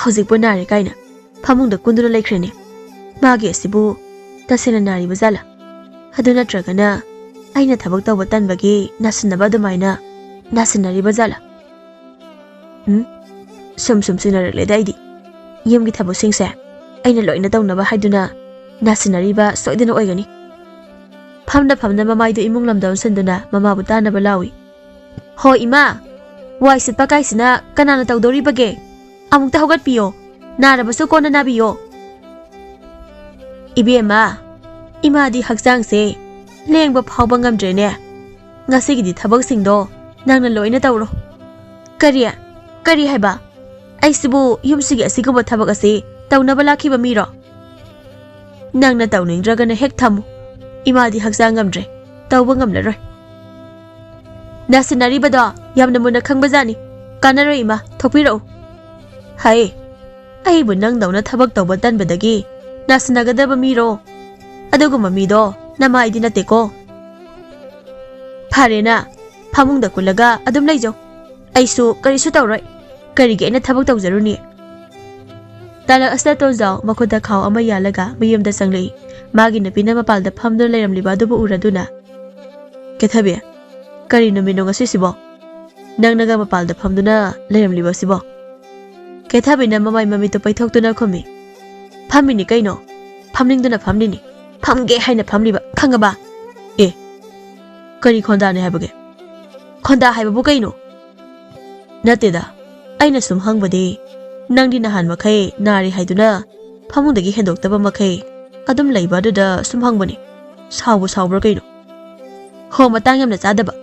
ꯍꯧꯖꯤꯛꯄꯨ ꯅꯥꯔꯦ ꯀꯥꯏꯅ ꯐꯃꯨꯡꯗ ꯀꯨꯟꯗꯨꯅ ꯂꯩꯈ꯭ꯔꯦꯅꯦ꯫ ꯃꯥꯒꯤ ꯑꯁꯤꯕꯨ ꯇꯁꯦꯡꯅ ꯅꯥꯔꯤꯕ ꯖꯥꯠꯂꯥ? ꯑꯗꯨ ꯅꯠꯇ꯭ꯔꯒꯅ ꯑꯩꯅ ꯊꯕꯛ ꯇꯧꯕ ꯇꯟꯕꯒꯤ ꯅꯥꯁꯤꯟꯅꯕ ꯑꯗꯨꯃꯥꯏꯅ ꯅꯥꯁꯤꯟꯅꯔꯤꯕ ꯖꯥꯠꯂꯥ? ꯎꯝ, ꯁꯨꯝ ꯁꯨꯝ ꯆꯤꯡꯅꯔꯛꯂꯦꯗ ꯑꯩꯗꯤ꯫ ꯌꯨꯝꯒꯤ ꯊꯕꯛꯁꯤꯡꯁꯦ ꯑꯩꯅ ꯂꯣꯏꯅ ꯇꯧꯅꯕ ꯍꯥꯏꯗꯨꯅ ꯅꯥꯁꯤꯟꯅꯔꯤꯕ ꯁꯣꯏꯗꯅ ꯑꯣꯏꯒꯅꯤ꯫ ꯐꯝꯅ ꯐꯝꯅ ꯃꯃꯥꯏꯗꯨ ꯏꯃꯨꯡ ꯂꯝꯗ ꯑꯣꯟꯁꯤꯟꯗꯨꯅ ꯃꯃꯥꯕꯨ ꯇꯥꯅꯕ ꯂꯥꯎꯏ꯫ "ꯍꯣ ꯏꯃꯥ, ꯋꯥꯏ ꯁꯤꯠꯄ ꯀꯥꯏꯁꯤꯅ ꯀꯅꯥꯅ ꯇꯧꯗꯣꯔꯤꯕꯒꯦ? ꯑꯃꯨꯛꯇ ꯍꯧꯒꯠꯄꯤꯌꯣ, ꯅꯥꯔꯕꯁꯨ ꯀꯣꯟꯅ ꯅꯥꯕꯤꯌꯣ꯫" "ꯏꯕꯦꯝꯃ, ꯏꯃꯥꯗꯤ ꯍꯛꯆꯥꯡꯁꯦ ꯂꯦꯡꯕ ꯐꯥꯎꯕ ꯉꯝꯗ꯭ꯔꯦꯅꯦ꯫ ꯉꯁꯤꯒꯤꯗꯤ ꯊꯕꯛꯁꯤꯡꯗꯣ ꯅꯪꯅ ꯂꯣꯏꯅ ꯇꯧꯔꯣ꯫" "ꯀꯔꯤ? ꯀꯔꯤ ꯍꯥꯏꯕ? ꯑꯩꯁꯤꯕꯨ ꯌꯨꯝꯁꯤꯒꯤ ꯑꯁꯤꯒꯨꯝꯕ ꯊꯕꯛ ꯑꯁꯤ ꯇꯧꯅꯕ ꯂꯥꯛꯈꯤꯕ ꯃꯤꯔꯣ?" ꯅꯪꯅ ꯇꯧꯅꯤꯡꯗ꯭ꯔꯒꯅ ꯍꯦꯛ ꯊꯝꯃꯨ꯫ ꯏꯃꯥꯗꯤ ꯍꯛꯆꯥꯡ ꯉꯝꯗ꯭ꯔꯦ, ꯇꯧꯕ ꯉꯝꯂꯔꯣꯏ꯫ ꯅꯥꯁꯤꯟꯅꯔꯤꯕꯗꯣ ꯌꯥꯝꯅ ꯃꯨꯟꯅ ꯈꯪꯕꯖꯥꯠꯅꯤ꯫ ꯀꯥꯟꯅꯔꯣꯏ ꯏꯃꯥ, ꯊꯣꯛꯄꯤꯔꯛꯎ꯫ ꯍꯩ, ꯑꯩꯕꯨ ꯅꯪꯗꯧꯅ ꯊꯕꯛ ꯇꯧꯕ ꯇꯟꯕꯗꯒꯤ ꯅꯥꯁꯤꯟꯅꯒꯗꯕ ꯃꯤꯔꯣ? ꯑꯗꯨꯒꯨꯝꯕ ꯃꯤꯗꯣ ꯅꯃꯥꯏꯗꯤ ꯅꯠꯇꯦꯀꯣ꯫ ꯐꯔꯦꯅ, ꯐꯃꯨꯡꯗ ꯀꯨꯜꯂꯒ ꯑꯗꯨꯝ ꯂꯩꯖꯧ꯫ ꯑꯩꯁꯨ ꯀꯔꯤꯁꯨ ꯇꯧꯔꯣꯏ꯫ ꯀꯔꯤꯒꯤ ꯑꯩꯅ ꯊꯕꯛ ꯇꯧꯖꯔꯨꯅꯤ? ꯇꯥꯂꯛ ꯑꯁꯤꯗ ꯇꯣꯟꯖꯥꯎ ꯃꯈꯨꯠꯇ ꯈꯥꯎ ꯑꯃ ꯌꯥꯜꯂꯒ ꯃꯌꯨꯝꯗ ꯆꯪꯂꯛꯏ꯫ ꯃꯥꯒꯤ ꯅꯨꯄꯤꯅ ꯃꯄꯥꯜꯗ ꯐꯝꯗꯨꯅ ꯂꯩꯔꯝꯂꯤꯕ ꯑꯗꯨꯕꯨ ꯎꯔꯗꯨꯅ, "ꯀꯦꯊꯕꯤ, ꯀꯔꯤ ꯅꯨꯃꯤꯠꯅꯣ ꯉꯁꯤꯁꯤꯕꯣ? ꯅꯪꯅꯒ ꯃꯄꯥꯜꯗ ꯐꯝꯗꯨꯅ ꯂꯩꯔꯝꯂꯤꯕꯁꯤꯕꯣ?" ꯀꯦꯊꯕꯤꯅ ꯃꯃꯥꯏ ꯃꯃꯤꯠꯇꯨ ꯄꯩꯊꯣꯛꯇꯨꯅ ꯈꯨꯝꯃꯤ, "ꯐꯝꯃꯤꯅꯤ ꯀꯩꯅꯣ, ꯐꯝꯅꯤꯡꯗꯨꯅ ꯐꯝꯂꯤꯅꯤ꯫ ꯐꯝꯒꯦ ꯍꯥꯏꯅ ꯐꯝꯂꯤꯕ, ꯈꯪꯉꯕ?" "ꯑꯦ, ꯀꯔꯤ ꯈꯣꯟꯗꯥꯅꯤ ꯍꯥꯏꯕꯒꯦ?" "ꯈꯣꯟꯗꯥ ꯍꯥꯏꯕꯕꯨ ꯀꯩꯅꯣ?" "ꯅꯠꯇꯦꯗ, ꯑꯩꯅ ꯁꯨꯝ ꯍꯪꯕꯗꯤ, ꯅꯪꯗꯤ ꯅꯍꯥꯟ ꯃꯈꯩ ꯅꯥꯔꯤ ꯍꯥꯏꯗꯨꯅ ꯐꯃꯨꯡꯗꯒꯤ ꯍꯦꯟꯗꯣꯛꯇꯕ ꯃꯈꯩ ꯑꯗꯨꯝ ꯂꯩꯕ ꯑꯗꯨꯗ ꯁꯨꯝ ꯍꯪꯕꯅꯤ꯫ ꯁꯥꯎꯕꯨ ꯁꯥꯎꯕ꯭ꯔꯥ ꯀꯩꯅꯣ?" "ꯍꯣ, ꯃꯇꯥꯡ ꯌꯥꯝꯅ ꯆꯥꯗꯕ꯫"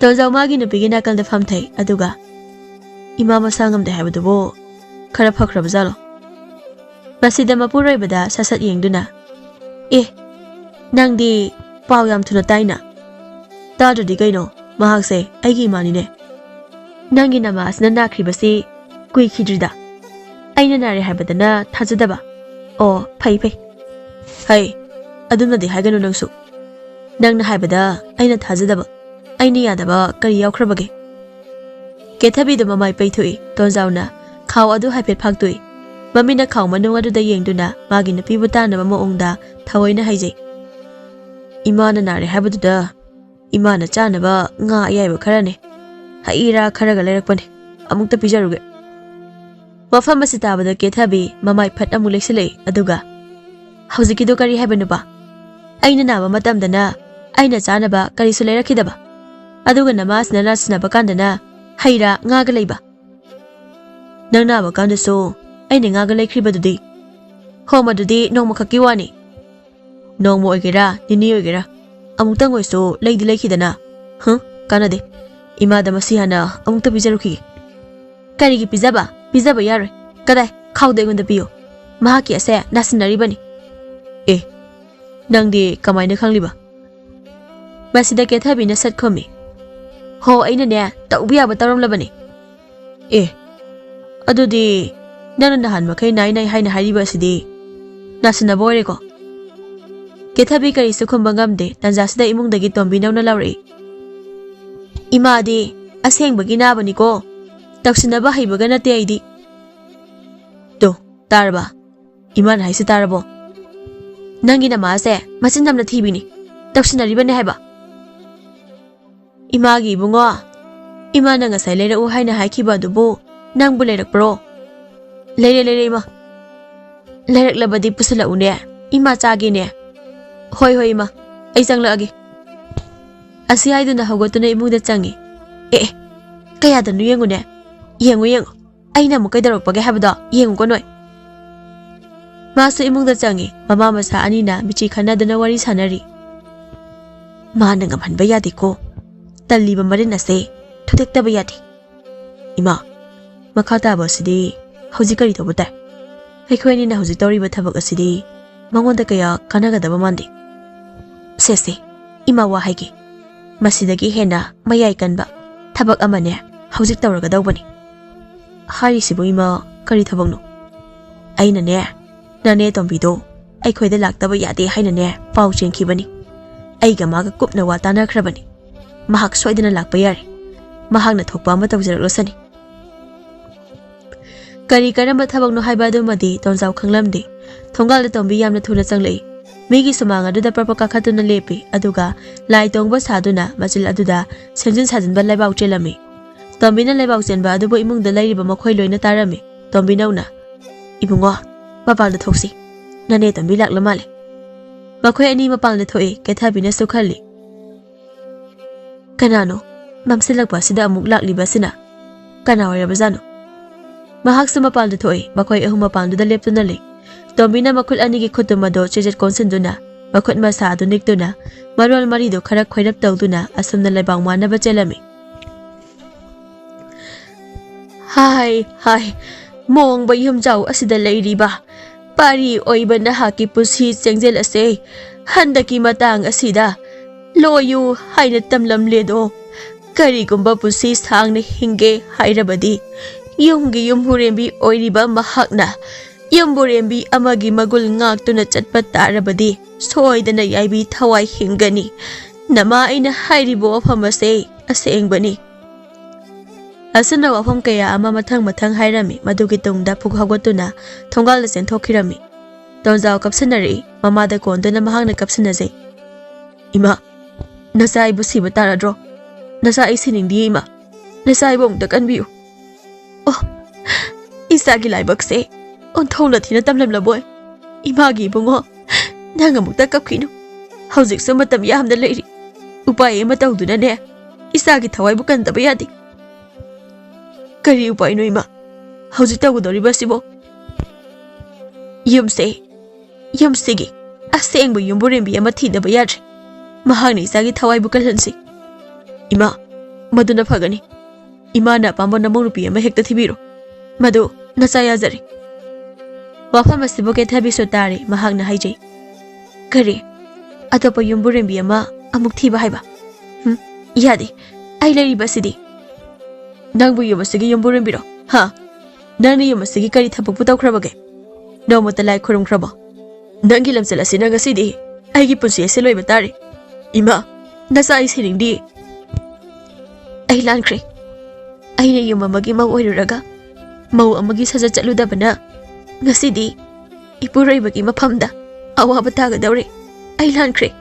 ꯇꯣꯟꯖꯥꯎ ꯃꯥꯒꯤ ꯅꯨꯄꯤꯒꯤ ꯅꯥꯀꯜꯗ ꯐꯝꯊꯩ, ꯑꯗꯨꯒ, "ꯏꯃꯥ ꯃꯁꯥ ꯉꯝꯗꯦ ꯍꯥꯏꯕꯗꯨꯕꯨ ꯈꯔ ꯐꯈ꯭ꯔꯕ ꯖꯥꯠꯂꯣ?" ꯃꯁꯤꯗ ꯃꯄꯨꯔꯣꯏꯕꯗ ꯁꯠ ꯁꯠ ꯌꯦꯡꯗꯨꯅ, "ꯑꯦ, ꯅꯪꯗꯤ ꯄꯥꯎ ꯌꯥꯝ ꯊꯨꯅ ꯇꯥꯏꯅ꯫ ꯇꯥꯗ꯭ꯔꯗꯤ ꯀꯩꯅꯣ, ꯃꯍꯥꯛꯁꯦ ꯑꯩꯒꯤ ꯏꯃꯥꯅꯤꯅꯦ꯫ ꯅꯪꯒꯤ ꯅꯃꯥ ꯑꯁꯤꯅ ꯅꯥꯈ꯭ꯔꯤꯕꯁꯤ ꯀꯨꯏꯈꯤꯗ꯭ꯔꯤꯗ꯫ ꯑꯩꯅ ꯅꯥꯔꯦ ꯍꯥꯏꯕꯗꯅ ꯊꯥꯖꯗꯕ꯫ ꯑꯣ, ꯐꯩ, ꯐꯩ꯫ ꯍꯩ, ꯑꯗꯨꯝꯅꯗꯤ ꯍꯥꯏꯒꯅꯨ ꯅꯪꯁꯨ꯫ ꯅꯪꯅ ꯍꯥꯏꯕꯗ ꯑꯩꯅ ꯊꯥꯖꯗꯕ, ꯑꯩꯅ ꯌꯥꯗꯕ ꯀꯔꯤ ꯌꯥꯎꯈ꯭ꯔꯕꯒꯦ?" ꯀꯦꯊꯕꯤꯗꯨ ꯃꯃꯥꯏ ꯄꯩꯊꯣꯛꯏ꯫ ꯇꯣꯟꯖꯥꯎꯅ ꯈꯥꯎ ꯑꯗꯨ ꯍꯥꯏꯐꯦꯠ ꯐꯥꯛꯇꯣꯛꯏ꯫ ꯃꯃꯤꯠꯅ ꯈꯥꯎ ꯃꯅꯨꯡ ꯑꯗꯨꯗ ꯌꯦꯡꯗꯨꯅ ꯃꯥꯒꯤ ꯅꯨꯄꯤꯕꯨ ꯇꯥꯟꯅꯕ ꯃꯑꯣꯡꯗ ꯊꯑꯣꯏꯅ ꯍꯥꯏꯖꯩ, "ꯏꯃꯥꯅ ꯅꯥꯔꯦ ꯍꯥꯏꯕꯗꯨꯗ ꯏꯃꯥꯅ ꯆꯥꯅꯕ ꯉꯥ ꯑꯌꯥꯏꯕ ꯈꯔꯅꯦ, ꯍꯩ ꯔꯥ ꯈꯔꯒ ꯂꯩꯔꯛꯄꯅꯦ꯫ ꯑꯃꯨꯛꯇ ꯄꯤꯖꯔꯨꯒꯦ꯫" ꯋꯥꯐꯝ ꯑꯁꯤ ꯇꯥꯕꯗ ꯀꯦꯊꯕꯤ ꯃꯃꯥꯏ ꯐꯠ ꯑꯃꯨꯛ ꯂꯩꯁꯤꯜꯂꯛꯏ, ꯑꯗꯨꯒ, "ꯍꯧꯖꯤꯛꯀꯤꯗꯣ ꯀꯔꯤ ꯍꯥꯏꯕꯅꯣꯕ? ꯑꯩꯅ ꯅꯥꯕ ꯃꯇꯝꯗꯅ ꯑꯩꯅ ꯆꯥꯅꯕ ꯀꯔꯤꯁꯨ ꯂꯩꯔꯛꯈꯤꯗꯕ, ꯑꯗꯨꯒ ꯅꯃꯥꯁꯤꯅ ꯅꯥꯁꯤꯟꯅꯕ ꯀꯥꯟꯗꯅ ꯍꯩ ꯔꯥ ꯉꯥꯒ ꯂꯩꯕ꯫ ꯅꯪ ꯅꯥꯕ ꯀꯥꯟꯗꯁꯨ ꯑꯩꯅ ꯉꯥꯒ ꯂꯩꯈ꯭ꯔꯤꯕꯗꯨꯗꯤ?" "ꯍꯣ, ꯃꯗꯨꯗꯤ ꯅꯣꯡꯃꯈꯛꯀꯤ ꯋꯥꯅꯤ꯫ ꯅꯣꯡꯃ ꯑꯣꯏꯒꯦꯔꯥ, ꯅꯤꯅꯤ ꯑꯣꯏꯒꯦꯔꯥ, ꯑꯃꯨꯛꯇꯪ ꯑꯣꯏꯁꯨ ꯂꯩꯗꯤ ꯂꯩꯈꯤꯗꯅ꯫ ꯍꯨꯝ, ꯀꯥꯟꯅꯗꯦ꯫ ꯏꯃꯥꯗ ꯃꯁꯤ ꯍꯥꯟꯅ ꯑꯃꯨꯛꯇ ꯄꯤꯖꯔꯨꯈꯤꯒꯦ꯫" "ꯀꯔꯤꯒꯤ ꯄꯤꯖꯕ? ꯄꯤꯖꯕ ꯌꯥꯔꯣꯏ꯫ ꯀꯗꯥꯏ? ꯈꯥꯎꯗ ꯑꯩꯉꯣꯟꯗ ꯄꯤꯌꯨ꯫ ꯃꯍꯥꯛꯀꯤ ꯑꯁꯦ ꯅꯥꯁꯤꯟꯅꯔꯤꯕꯅꯤ꯫ ꯑꯦ, ꯅꯪꯗꯤ ꯀꯃꯥꯏꯅ ꯈꯪꯂꯤꯕ? ꯃꯁꯤꯗ ꯀꯦꯊꯕꯤꯅ ꯁꯠ ꯈꯨꯝꯃꯤ꯫ ꯍꯣ, ꯑꯩꯅꯅꯦ, ꯇꯧꯕ ꯌꯥꯕ ꯇꯧꯔꯝꯂꯕꯅꯤ꯫ ꯑꯦ, ꯑꯗꯨꯗꯤ ꯅꯪꯅ ꯅꯍꯥꯟ ꯃꯈꯩ ꯅꯥꯏ ꯅꯥꯏ ꯍꯥꯏꯅ ꯍꯥꯏꯔꯤꯕ ꯑꯁꯤꯗꯤ ꯅꯥꯁꯤꯟꯅꯕ ꯑꯣꯏꯔꯦꯀꯣ? ꯀꯦꯊꯕꯤ ꯀꯔꯤꯁꯨ ꯈꯨꯝꯕ ꯉꯝꯗꯦ꯫ ꯇꯥꯟꯖꯥꯁꯤꯗ ꯏꯃꯨꯡꯗꯒꯤ ꯇꯣꯝꯕꯤꯅꯧꯅ ꯂꯥꯎꯔꯛꯏ꯫ ꯏꯃꯥꯗꯤ ꯑꯁꯦꯡꯕꯒꯤ ꯅꯥꯕꯅꯤꯀꯣ, ꯇꯧꯁꯤꯟꯅꯕ ꯍꯩꯕꯒ ꯅꯠꯇꯦ ꯑꯩꯗꯤ꯫ ꯇꯣ, ꯇꯥꯔꯕ? ꯏꯃꯥꯅ ꯍꯥꯏꯁꯤ ꯇꯥꯔꯕꯣ? ꯅꯪꯒꯤ ꯅꯃꯥꯁꯦ ꯃꯆꯤꯟ ꯌꯥꯝꯅ ꯊꯤꯕꯤꯅꯤ, ꯇꯧꯁꯤꯟꯅꯔꯤꯕꯅꯦ ꯍꯥꯏꯕ꯫ ꯏꯃꯥꯒꯤ ꯏꯕꯨꯡꯉꯣ, ꯏꯃꯥꯅ ꯉꯁꯥꯏ ꯂꯩꯔꯛꯎ ꯍꯥꯏꯅ ꯍꯥꯏꯈꯤꯕ ꯑꯗꯨꯕꯨ ꯅꯪꯕꯨ ꯂꯩꯔꯛꯄ꯭ꯔꯣ? ꯂꯩꯔꯦ, ꯂꯩꯔꯦ ꯏꯃꯥ꯫ ꯂꯩꯔꯛꯂꯕꯗꯤ ꯄꯨꯁꯤꯜꯂꯛꯎꯅꯦ, ꯏꯃꯥ ꯆꯥꯒꯦꯅꯦ꯫ ꯍꯣꯏ, ꯍꯣꯏ ꯏꯃꯥ, ꯑꯩ ꯆꯪꯂꯛꯑꯒꯦ꯫ ꯑꯁꯤ ꯍꯥꯏꯗꯨꯅ ꯍꯧꯒꯠꯇꯨꯅ ꯏꯃꯨꯡꯗ ꯆꯪꯉꯤ꯫ ꯑꯦ, ꯑꯦ, ꯀꯌꯥꯗꯅꯣ ꯌꯦꯡꯉꯨꯅꯦ, ꯌꯦꯡꯉꯨ, ꯌꯦꯡꯉꯨ꯫ ꯑꯩꯅ ꯑꯃꯨꯛ ꯀꯩꯗꯧꯔꯛꯄꯒꯦ ꯍꯥꯏꯕꯗꯣ ꯌꯦꯡꯉꯨꯀꯣ ꯅꯣꯏ꯫ ꯃꯥꯁꯨ ꯏꯃꯨꯡꯗ ꯆꯪꯉꯤ꯫ ꯃꯃꯥ ꯃꯆꯥ ꯑꯅꯤꯅ ꯃꯤꯆꯤ ꯈꯟꯅꯗꯨꯅ ꯋꯥꯔꯤ ꯁꯥꯟꯅꯔꯤ꯫ ꯃꯥꯅ ꯉꯝꯍꯟꯕ ꯌꯥꯗꯦꯀꯣ꯫ ꯇꯜꯂꯤꯕ ꯃꯔꯤꯟ ꯑꯁꯦ ꯊꯨꯗꯦꯛꯇꯕ ꯌꯥꯗꯦ꯫ ꯏꯃꯥ, ꯃꯈꯥ ꯇꯥꯕ ꯑꯁꯤꯗꯤ ꯍꯧꯖꯤꯛ ꯀꯔꯤ ꯇꯧꯕ ꯇꯥꯏ? ꯑꯩꯈꯣꯏ ꯑꯅꯤꯅ ꯍꯧꯖꯤꯛ ꯇꯧꯔꯤꯕ ꯊꯕꯛ ꯑꯁꯤꯗꯤ ꯃꯉꯣꯟꯗ ꯀꯌꯥ ꯀꯥꯟꯅꯒꯗꯕ ꯃꯥꯟꯗꯦ꯫ ꯁꯦ, ꯁꯦ, ꯏꯃꯥ ꯋꯥ ꯍꯥꯏꯒꯦ꯫ ꯃꯁꯤꯗꯒꯤ ꯍꯦꯟꯅ ꯃꯌꯥꯏ ꯀꯟꯕ ꯊꯕꯛ ꯑꯃꯅꯦ ꯍꯧꯖꯤꯛ ꯇꯧꯔꯒꯗꯧꯕꯅꯤ꯫ ꯍꯥꯏꯔꯤꯁꯤꯕꯨ ꯏꯃꯥ, ꯀꯔꯤ ꯊꯕꯛꯅꯣ? ꯑꯩꯅꯅꯦ, ꯅꯅꯦ ꯇꯣꯝꯕꯤꯗꯣ ꯑꯩꯈꯣꯏꯗ ꯂꯥꯛꯇꯕ ꯌꯥꯗꯦ ꯍꯥꯏꯅꯅꯦ ꯄꯥꯎ ꯆꯦꯟꯈꯤꯕꯅꯤ꯫ ꯑꯩꯒ ꯃꯥꯒ ꯀꯨꯞꯅ ꯋꯥ ꯇꯥꯅꯈ꯭ꯔꯕꯅꯤ꯫ ꯃꯍꯥꯛ ꯁꯣꯏꯗꯅ ꯂꯥꯛꯄ ꯌꯥꯔꯦ꯫ ꯃꯍꯥꯛꯅ ꯊꯣꯛꯄ ꯑꯃ ꯇꯧꯖꯔꯛꯂꯁꯅꯤ꯫ ꯀꯔꯤ ꯀꯔꯝꯕ ꯊꯕꯛꯅꯣ ꯍꯥꯏꯕ ꯑꯗꯨꯃꯗꯤ ꯇꯣꯟꯖꯥꯎ ꯈꯪꯂꯝꯗꯦ꯫ ꯊꯣꯡꯒꯥꯜꯗ ꯇꯣꯝꯕꯤ ꯌꯥꯝꯅ ꯊꯨꯅ ꯆꯪꯂꯛꯏ꯫ ꯃꯤꯒꯤ ꯁꯨꯃꯥꯡ ꯑꯗꯨꯗ ꯄ꯭ꯔꯞ ꯄ꯭ꯔꯞ ꯀꯥꯈꯠꯇꯨꯅ ꯂꯦꯞꯄꯤ, ꯑꯗꯨꯒ ꯂꯥꯏ ꯇꯣꯡꯕ ꯁꯥꯗꯨꯅ ꯃꯆꯤꯜ ꯑꯗꯨꯗ ꯁꯦꯝꯖꯤꯟ ꯁꯥꯖꯤꯟꯕ ꯂꯩꯕꯥꯎ ꯆꯦꯜꯂꯝꯃꯤ꯫ ꯇꯣꯝꯕꯤꯅ ꯂꯩꯕꯥꯎ ꯆꯦꯟꯕ ꯑꯗꯨꯕꯨ ꯏꯃꯨꯡꯗ ꯂꯩꯔꯤꯕ ꯃꯈꯣꯏ ꯂꯣꯏꯅ ꯇꯥꯔꯝꯃꯤ꯫ ꯇꯣꯝꯕꯤꯅꯧꯅ, "ꯏꯕꯨꯡꯉꯣ, ꯃꯄꯥꯟꯗ ꯊꯣꯛꯁꯤ꯫ ꯅꯅꯦ ꯇꯣꯝꯕꯤ ꯂꯥꯛꯂ ꯃꯥꯜꯂꯦ"꯫ ꯃꯈꯣꯏ ꯑꯅꯤ ꯃꯄꯥꯟꯗ ꯊꯣꯛꯏ꯫ ꯀꯦꯊꯕꯤꯅꯁꯨ ꯈꯜꯂꯤ, "ꯀꯅꯥꯅꯣ ꯃꯝꯁꯤꯜꯂꯛꯄ ꯑꯁꯤꯗ ꯑꯃꯨꯛ ꯂꯥꯛꯂꯤꯕ ꯑꯁꯤꯅ? ꯀꯅꯥ ꯑꯣꯏꯔꯕꯖꯥꯠꯅꯣ?" ꯃꯍꯥꯛꯁꯨ ꯃꯄꯥꯟꯗ ꯊꯣꯛꯏ꯫ ꯃꯈꯣꯏ ꯑꯍꯨꯝ ꯃꯄꯥꯟꯗꯨꯗ ꯂꯦꯞꯇꯨꯅ ꯂꯩ꯫ ꯇꯣꯝꯕꯤꯅ ꯃꯈꯨꯠ ꯑꯅꯤꯒꯤ ꯈꯨꯠꯇꯨꯝ ꯑꯗꯨ ꯆꯦꯖꯦꯠ ꯀꯣꯟꯁꯤꯟꯗꯨꯅ, ꯃꯈꯨꯠ ꯃꯁꯥ ꯑꯗꯨ ꯅꯤꯛꯇꯨꯅ, ꯃꯔꯣꯜ ꯃꯔꯤꯗꯨ ꯈꯔ ꯈꯣꯏꯔꯞ ꯇꯧꯗꯨꯅ ꯑꯁꯨꯝꯅ ꯂꯩꯕꯥꯎ ꯃꯥꯟꯅꯕ ꯆꯦꯜꯂꯝꯃꯤ꯫ "ꯍꯥꯏ, ꯍꯥꯏ, ꯃꯣꯡꯕ ꯌꯨꯝꯖꯥꯎ ꯑꯁꯤꯗ ꯂꯩꯔꯤꯕ ꯄꯥꯔꯤ ꯑꯣꯏꯕ ꯅꯍꯥꯛꯀꯤ ꯄꯨꯟꯁꯤ ꯆꯦꯡꯖꯦꯜ ꯑꯁꯦ ꯍꯟꯗꯛꯀꯤ ꯃꯇꯥꯡ ꯑꯁꯤꯗ ꯂꯣꯏꯌꯨ ꯍꯥꯏꯅ ꯇꯝꯂꯝꯂꯦꯗꯣ꯫ ꯀꯔꯤꯒꯨꯝꯕ ꯄꯨꯟꯁꯤ ꯁꯥꯡꯅ ꯍꯤꯡꯒꯦ ꯍꯥꯏꯔꯕꯗꯤ, ꯌꯨꯝꯒꯤ ꯌꯨꯝꯕꯨꯔꯦꯝꯕꯤ ꯑꯣꯏꯔꯤꯕ ꯃꯍꯥꯛꯅ ꯌꯨꯝꯕꯨꯔꯦꯝꯕꯤ ꯑꯃꯒꯤ ꯃꯒꯨꯟ ꯉꯥꯛꯇꯨꯅ ꯆꯠꯄ ꯇꯥꯔꯕꯗꯤ, ꯁꯣꯏꯗꯅ ꯌꯥꯏꯕꯤ ꯊꯋꯥꯏ ꯍꯤꯡꯒꯅꯤ꯫ ꯅꯃꯥ ꯑꯩꯅ ꯍꯥꯏꯔꯤꯕ ꯋꯥꯐꯝ ꯑꯁꯦ ꯑꯁꯦꯡꯕꯅꯤ꯫ ꯑꯁꯨꯝꯅ ꯋꯥꯐꯝ ꯀꯌꯥ ꯑꯃ ꯃꯊꯪ ꯃꯊꯪ ꯍꯥꯏꯔꯝꯃꯤ꯫ ꯃꯗꯨꯒꯤ ꯇꯨꯡꯗ ꯐꯨꯛ ꯍꯧꯒꯠꯇꯨꯅ ꯊꯣꯡꯒꯥꯜꯗ ꯆꯦꯟꯊꯣꯛꯈꯤꯔꯝꯃꯤ꯫ ꯇꯣꯟꯖꯥꯎ ꯀꯞꯁꯤꯟꯅꯔꯛꯏ꯫ ꯃꯃꯥꯗ ꯀꯣꯟꯗꯨꯅ ꯃꯍꯥꯛꯅ ꯀꯞꯁꯤꯟꯅꯖꯩ꯫ "ꯏꯃꯥ, ꯅꯆꯥ ꯑꯩꯕꯨ ꯁꯤꯕ ꯇꯥꯔꯗ꯭ꯔꯣ? ꯅꯆꯥ ꯑꯩ ꯁꯤꯅꯤꯡꯗꯤꯌꯦ ꯏꯃꯥ꯫ ꯅꯆꯥ ꯑꯩꯕꯨ ꯑꯃꯨꯛꯇ ꯀꯟꯕꯤꯌꯨ꯫" "ꯑꯣ, ꯏꯆꯥꯒꯤ ꯂꯥꯏꯕꯛꯁꯦ ꯑꯣꯟꯊꯣꯛꯅ ꯊꯤꯅ ꯇꯝꯂꯝꯂꯕꯣꯏ꯫ ꯏꯃꯥꯒꯤ ꯏꯕꯨꯡꯉꯣ, ꯅꯪ ꯑꯃꯨꯛꯇ ꯀꯞꯈꯤꯅꯨ꯫ ꯍꯧꯖꯤꯛꯁꯨ ꯃꯇꯝ ꯌꯥꯝꯅ ꯂꯩꯔꯤ꯫ ꯎꯄꯥꯏ ꯑꯃ ꯇꯧꯗꯨꯅꯅꯦ, ꯏꯆꯥꯒꯤ ꯊꯋꯥꯏꯕꯨ ꯀꯟꯗꯕ ꯌꯥꯗꯦ꯫" "ꯀꯔꯤ ꯎꯄꯥꯏꯅꯣ ꯏꯃꯥ? ꯍꯧꯖꯤꯛ ꯇꯧꯒꯗꯧꯔꯤꯕꯁꯤꯕꯣ?" "ꯌꯨꯝꯁꯦ, ꯌꯨꯝꯁꯤꯒꯤ ꯑꯁꯦꯡꯕ ꯌꯨꯝꯕꯨꯔꯦꯝꯕꯤ ꯑꯃ ꯊꯤꯗꯕ ꯌꯥꯗ꯭ꯔꯦ꯫ ꯃꯍꯥꯛꯅ ꯏꯆꯥꯒꯤ ꯊꯋꯥꯏꯕꯨ ꯀꯜꯍꯟꯁꯤ꯫" "ꯏꯃꯥ, ꯃꯗꯨꯅ ꯐꯒꯅꯤ꯫ ꯏꯃꯥꯅ ꯑꯄꯥꯝꯕ ꯅꯃꯧ ꯅꯨꯄꯤ ꯑꯃ ꯍꯦꯛꯇ ꯊꯤꯕꯤꯔꯣ꯫ ꯃꯗꯨ ꯅꯆꯥ ꯌꯥꯖꯔꯦ꯫" ꯋꯥꯐꯝ ꯑꯁꯤꯕꯨ ꯀꯦꯊꯕꯤꯁꯨ ꯇꯥꯔꯦ꯫ ꯃꯍꯥꯛꯅ ꯍꯥꯏꯖꯩ, "ꯀꯔꯤ? ꯑꯇꯣꯞꯄ ꯌꯨꯝꯕꯨꯔꯦꯝꯕꯤ ꯑꯃ ꯑꯃꯨꯛ ꯊꯤꯕ ꯍꯥꯏꯕ? ꯍꯨꯝ, ꯌꯥꯗꯦ꯫ ꯑꯩ ꯂꯩꯔꯤꯕꯁꯤꯗꯤ꯫" "ꯅꯪꯕꯨ ꯌꯨꯝ ꯑꯁꯤꯒꯤ ꯌꯨꯝꯕꯨꯔꯦꯝꯕꯤꯔꯣ? ꯍꯥ? ꯅꯪꯅ ꯌꯨꯝ ꯑꯁꯤꯒꯤ ꯀꯔꯤ ꯊꯕꯛꯄꯨ ꯇꯧꯈ꯭ꯔꯕꯒꯦ? ꯅꯣꯡꯃꯇ ꯂꯥꯏ ꯈꯨꯔꯨꯝꯈ꯭ꯔꯕꯣ? ꯅꯪꯒꯤ ꯂꯝꯆꯠ ꯑꯁꯤꯅ ꯉꯁꯤꯗꯤ ꯑꯩꯒꯤ ꯄꯨꯟꯁꯤ ꯑꯁꯤ ꯂꯣꯏꯕ ꯇꯥꯔꯦ꯫ ꯏꯃꯥ, ꯅꯆꯥ ꯑꯩ ꯁꯤꯅꯤꯡꯗꯦ꯫" "ꯑꯩ ꯂꯥꯟꯈ꯭ꯔꯦ꯫ ꯑꯩꯅ ꯌꯨꯝ ꯑꯃꯒꯤ ꯃꯧ ꯑꯣꯏꯔꯨꯔꯒ ꯃꯧ ꯑꯃꯒꯤ ꯁꯥꯖꯠ ꯆꯠꯂꯨꯗꯕꯅ ꯉꯁꯤꯗꯤ ꯏꯄꯨꯔꯣꯏꯕꯒꯤ ꯃꯐꯝꯗ ꯑꯋꯥꯕ ꯇꯥꯒꯗꯧꯔꯦ꯫ ꯑꯩ ꯂꯥꯟꯈ꯭ꯔꯦ꯫"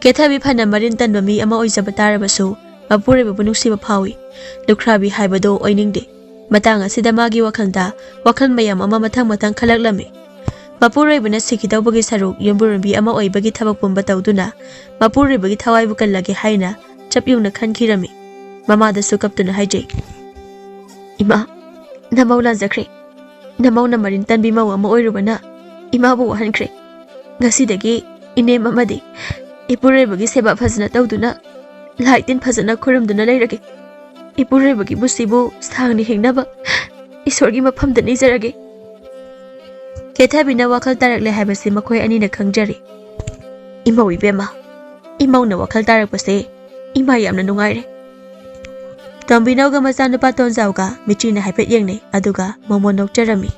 ꯀꯦꯊꯕꯤ ꯐꯅ ꯃꯔꯤꯟ ꯇꯟꯕ ꯃꯤ ꯑꯃ ꯑꯣꯏꯖꯕ ꯇꯥꯔꯕꯁꯨ, ꯃꯄꯨꯔꯣꯏꯕꯕꯨ ꯅꯨꯡꯁꯤꯕ ꯐꯥꯎꯏ꯫ ꯂꯨꯈ꯭ꯔꯥꯕꯤ ꯍꯥꯏꯕꯗꯣ ꯑꯣꯏꯅꯤꯡꯗꯦ꯫ ꯃꯇꯥꯡ ꯑꯁꯤꯗ ꯃꯥꯒꯤ ꯋꯥꯈꯜꯗ ꯋꯥꯈꯜ ꯃꯌꯥꯝ ꯑꯃ ꯃꯊꯪ ꯃꯊꯪ ꯈꯜꯂꯛꯂꯝꯃꯤ꯫ ꯃꯄꯨꯔꯣꯏꯕꯅ ꯁꯤꯈꯤꯗꯧꯕꯒꯤ ꯁꯔꯨꯛ ꯌꯨꯝꯕꯨꯔꯦꯝꯕꯤ ꯑꯃ ꯑꯣꯏꯕꯒꯤ ꯊꯕꯛ ꯄꯨꯝꯕ ꯇꯧꯗꯨꯅ ꯃꯄꯨꯔꯣꯏꯕꯒꯤ ꯊꯋꯥꯏꯕꯨ ꯀꯜꯂꯒꯦ ꯍꯥꯏꯅ ꯆꯞ ꯌꯨꯡꯅ ꯈꯟꯈꯤꯔꯝꯃꯤ꯫ ꯃꯃꯥꯗꯁꯨ ꯀꯞꯇꯨꯅ ꯍꯥꯏꯖꯩ, "ꯏꯃꯥ, ꯅꯃꯧ ꯂꯥꯟꯖꯈ꯭ꯔꯦ꯫ ꯅꯃꯧꯅ ꯃꯔꯤꯟ ꯇꯟꯕꯤ ꯃꯧ ꯑꯃ ꯑꯣꯏꯔꯨꯕꯅ ꯏꯃꯥꯕꯨ ꯋꯥꯍꯟꯈ꯭ꯔꯦ꯫ ꯉꯁꯤꯗꯒꯤ ꯏꯅꯦꯝ ꯑꯃꯗꯤ ꯏꯄꯨꯔꯣꯏꯕꯒꯤ ꯁꯦꯕꯥ ꯐꯖꯅ ꯇꯧꯗꯨꯅ, ꯂꯥꯏ ꯇꯤꯟ ꯐꯖꯅ ꯈꯨꯔꯨꯝꯗꯨꯅ ꯂꯩꯔꯒꯦ꯫ ꯏꯄꯨꯔꯣꯏꯕꯒꯤ ꯄꯨꯟꯁꯤꯕꯨ ꯁꯥꯡꯅ ꯍꯤꯡꯅꯕ ꯏꯁꯣꯔꯒꯤ ꯃꯐꯝꯗ ꯅꯤꯖꯔꯒꯦ꯫" ꯀꯦꯊꯕꯤꯅ ꯋꯥꯈꯜ ꯇꯥꯔꯛꯂꯦ ꯍꯥꯏꯕꯁꯤ ꯃꯈꯣꯏ ꯑꯅꯤꯅ ꯈꯪꯖꯔꯤ꯫ "ꯏꯃꯧ ꯏꯕꯦꯝꯃ, ꯏꯃꯧꯅ ꯋꯥꯈꯜ ꯇꯥꯔꯛꯄꯁꯦ ꯏꯃꯥ ꯌꯥꯝꯅ ꯅꯨꯡꯉꯥꯏꯔꯦ꯫" ꯇꯣꯝꯕꯤꯅꯧꯒ ꯃꯆꯥꯅꯨꯄꯥ ꯇꯣꯟꯖꯥꯎꯒ ꯃꯤꯆꯤꯅ ꯍꯥꯏꯐꯦꯠ ꯌꯦꯡꯅꯩ, ꯑꯗꯨꯒ ꯃꯣꯃꯣꯟ ꯅꯣꯛꯆꯔꯝꯃꯤ꯫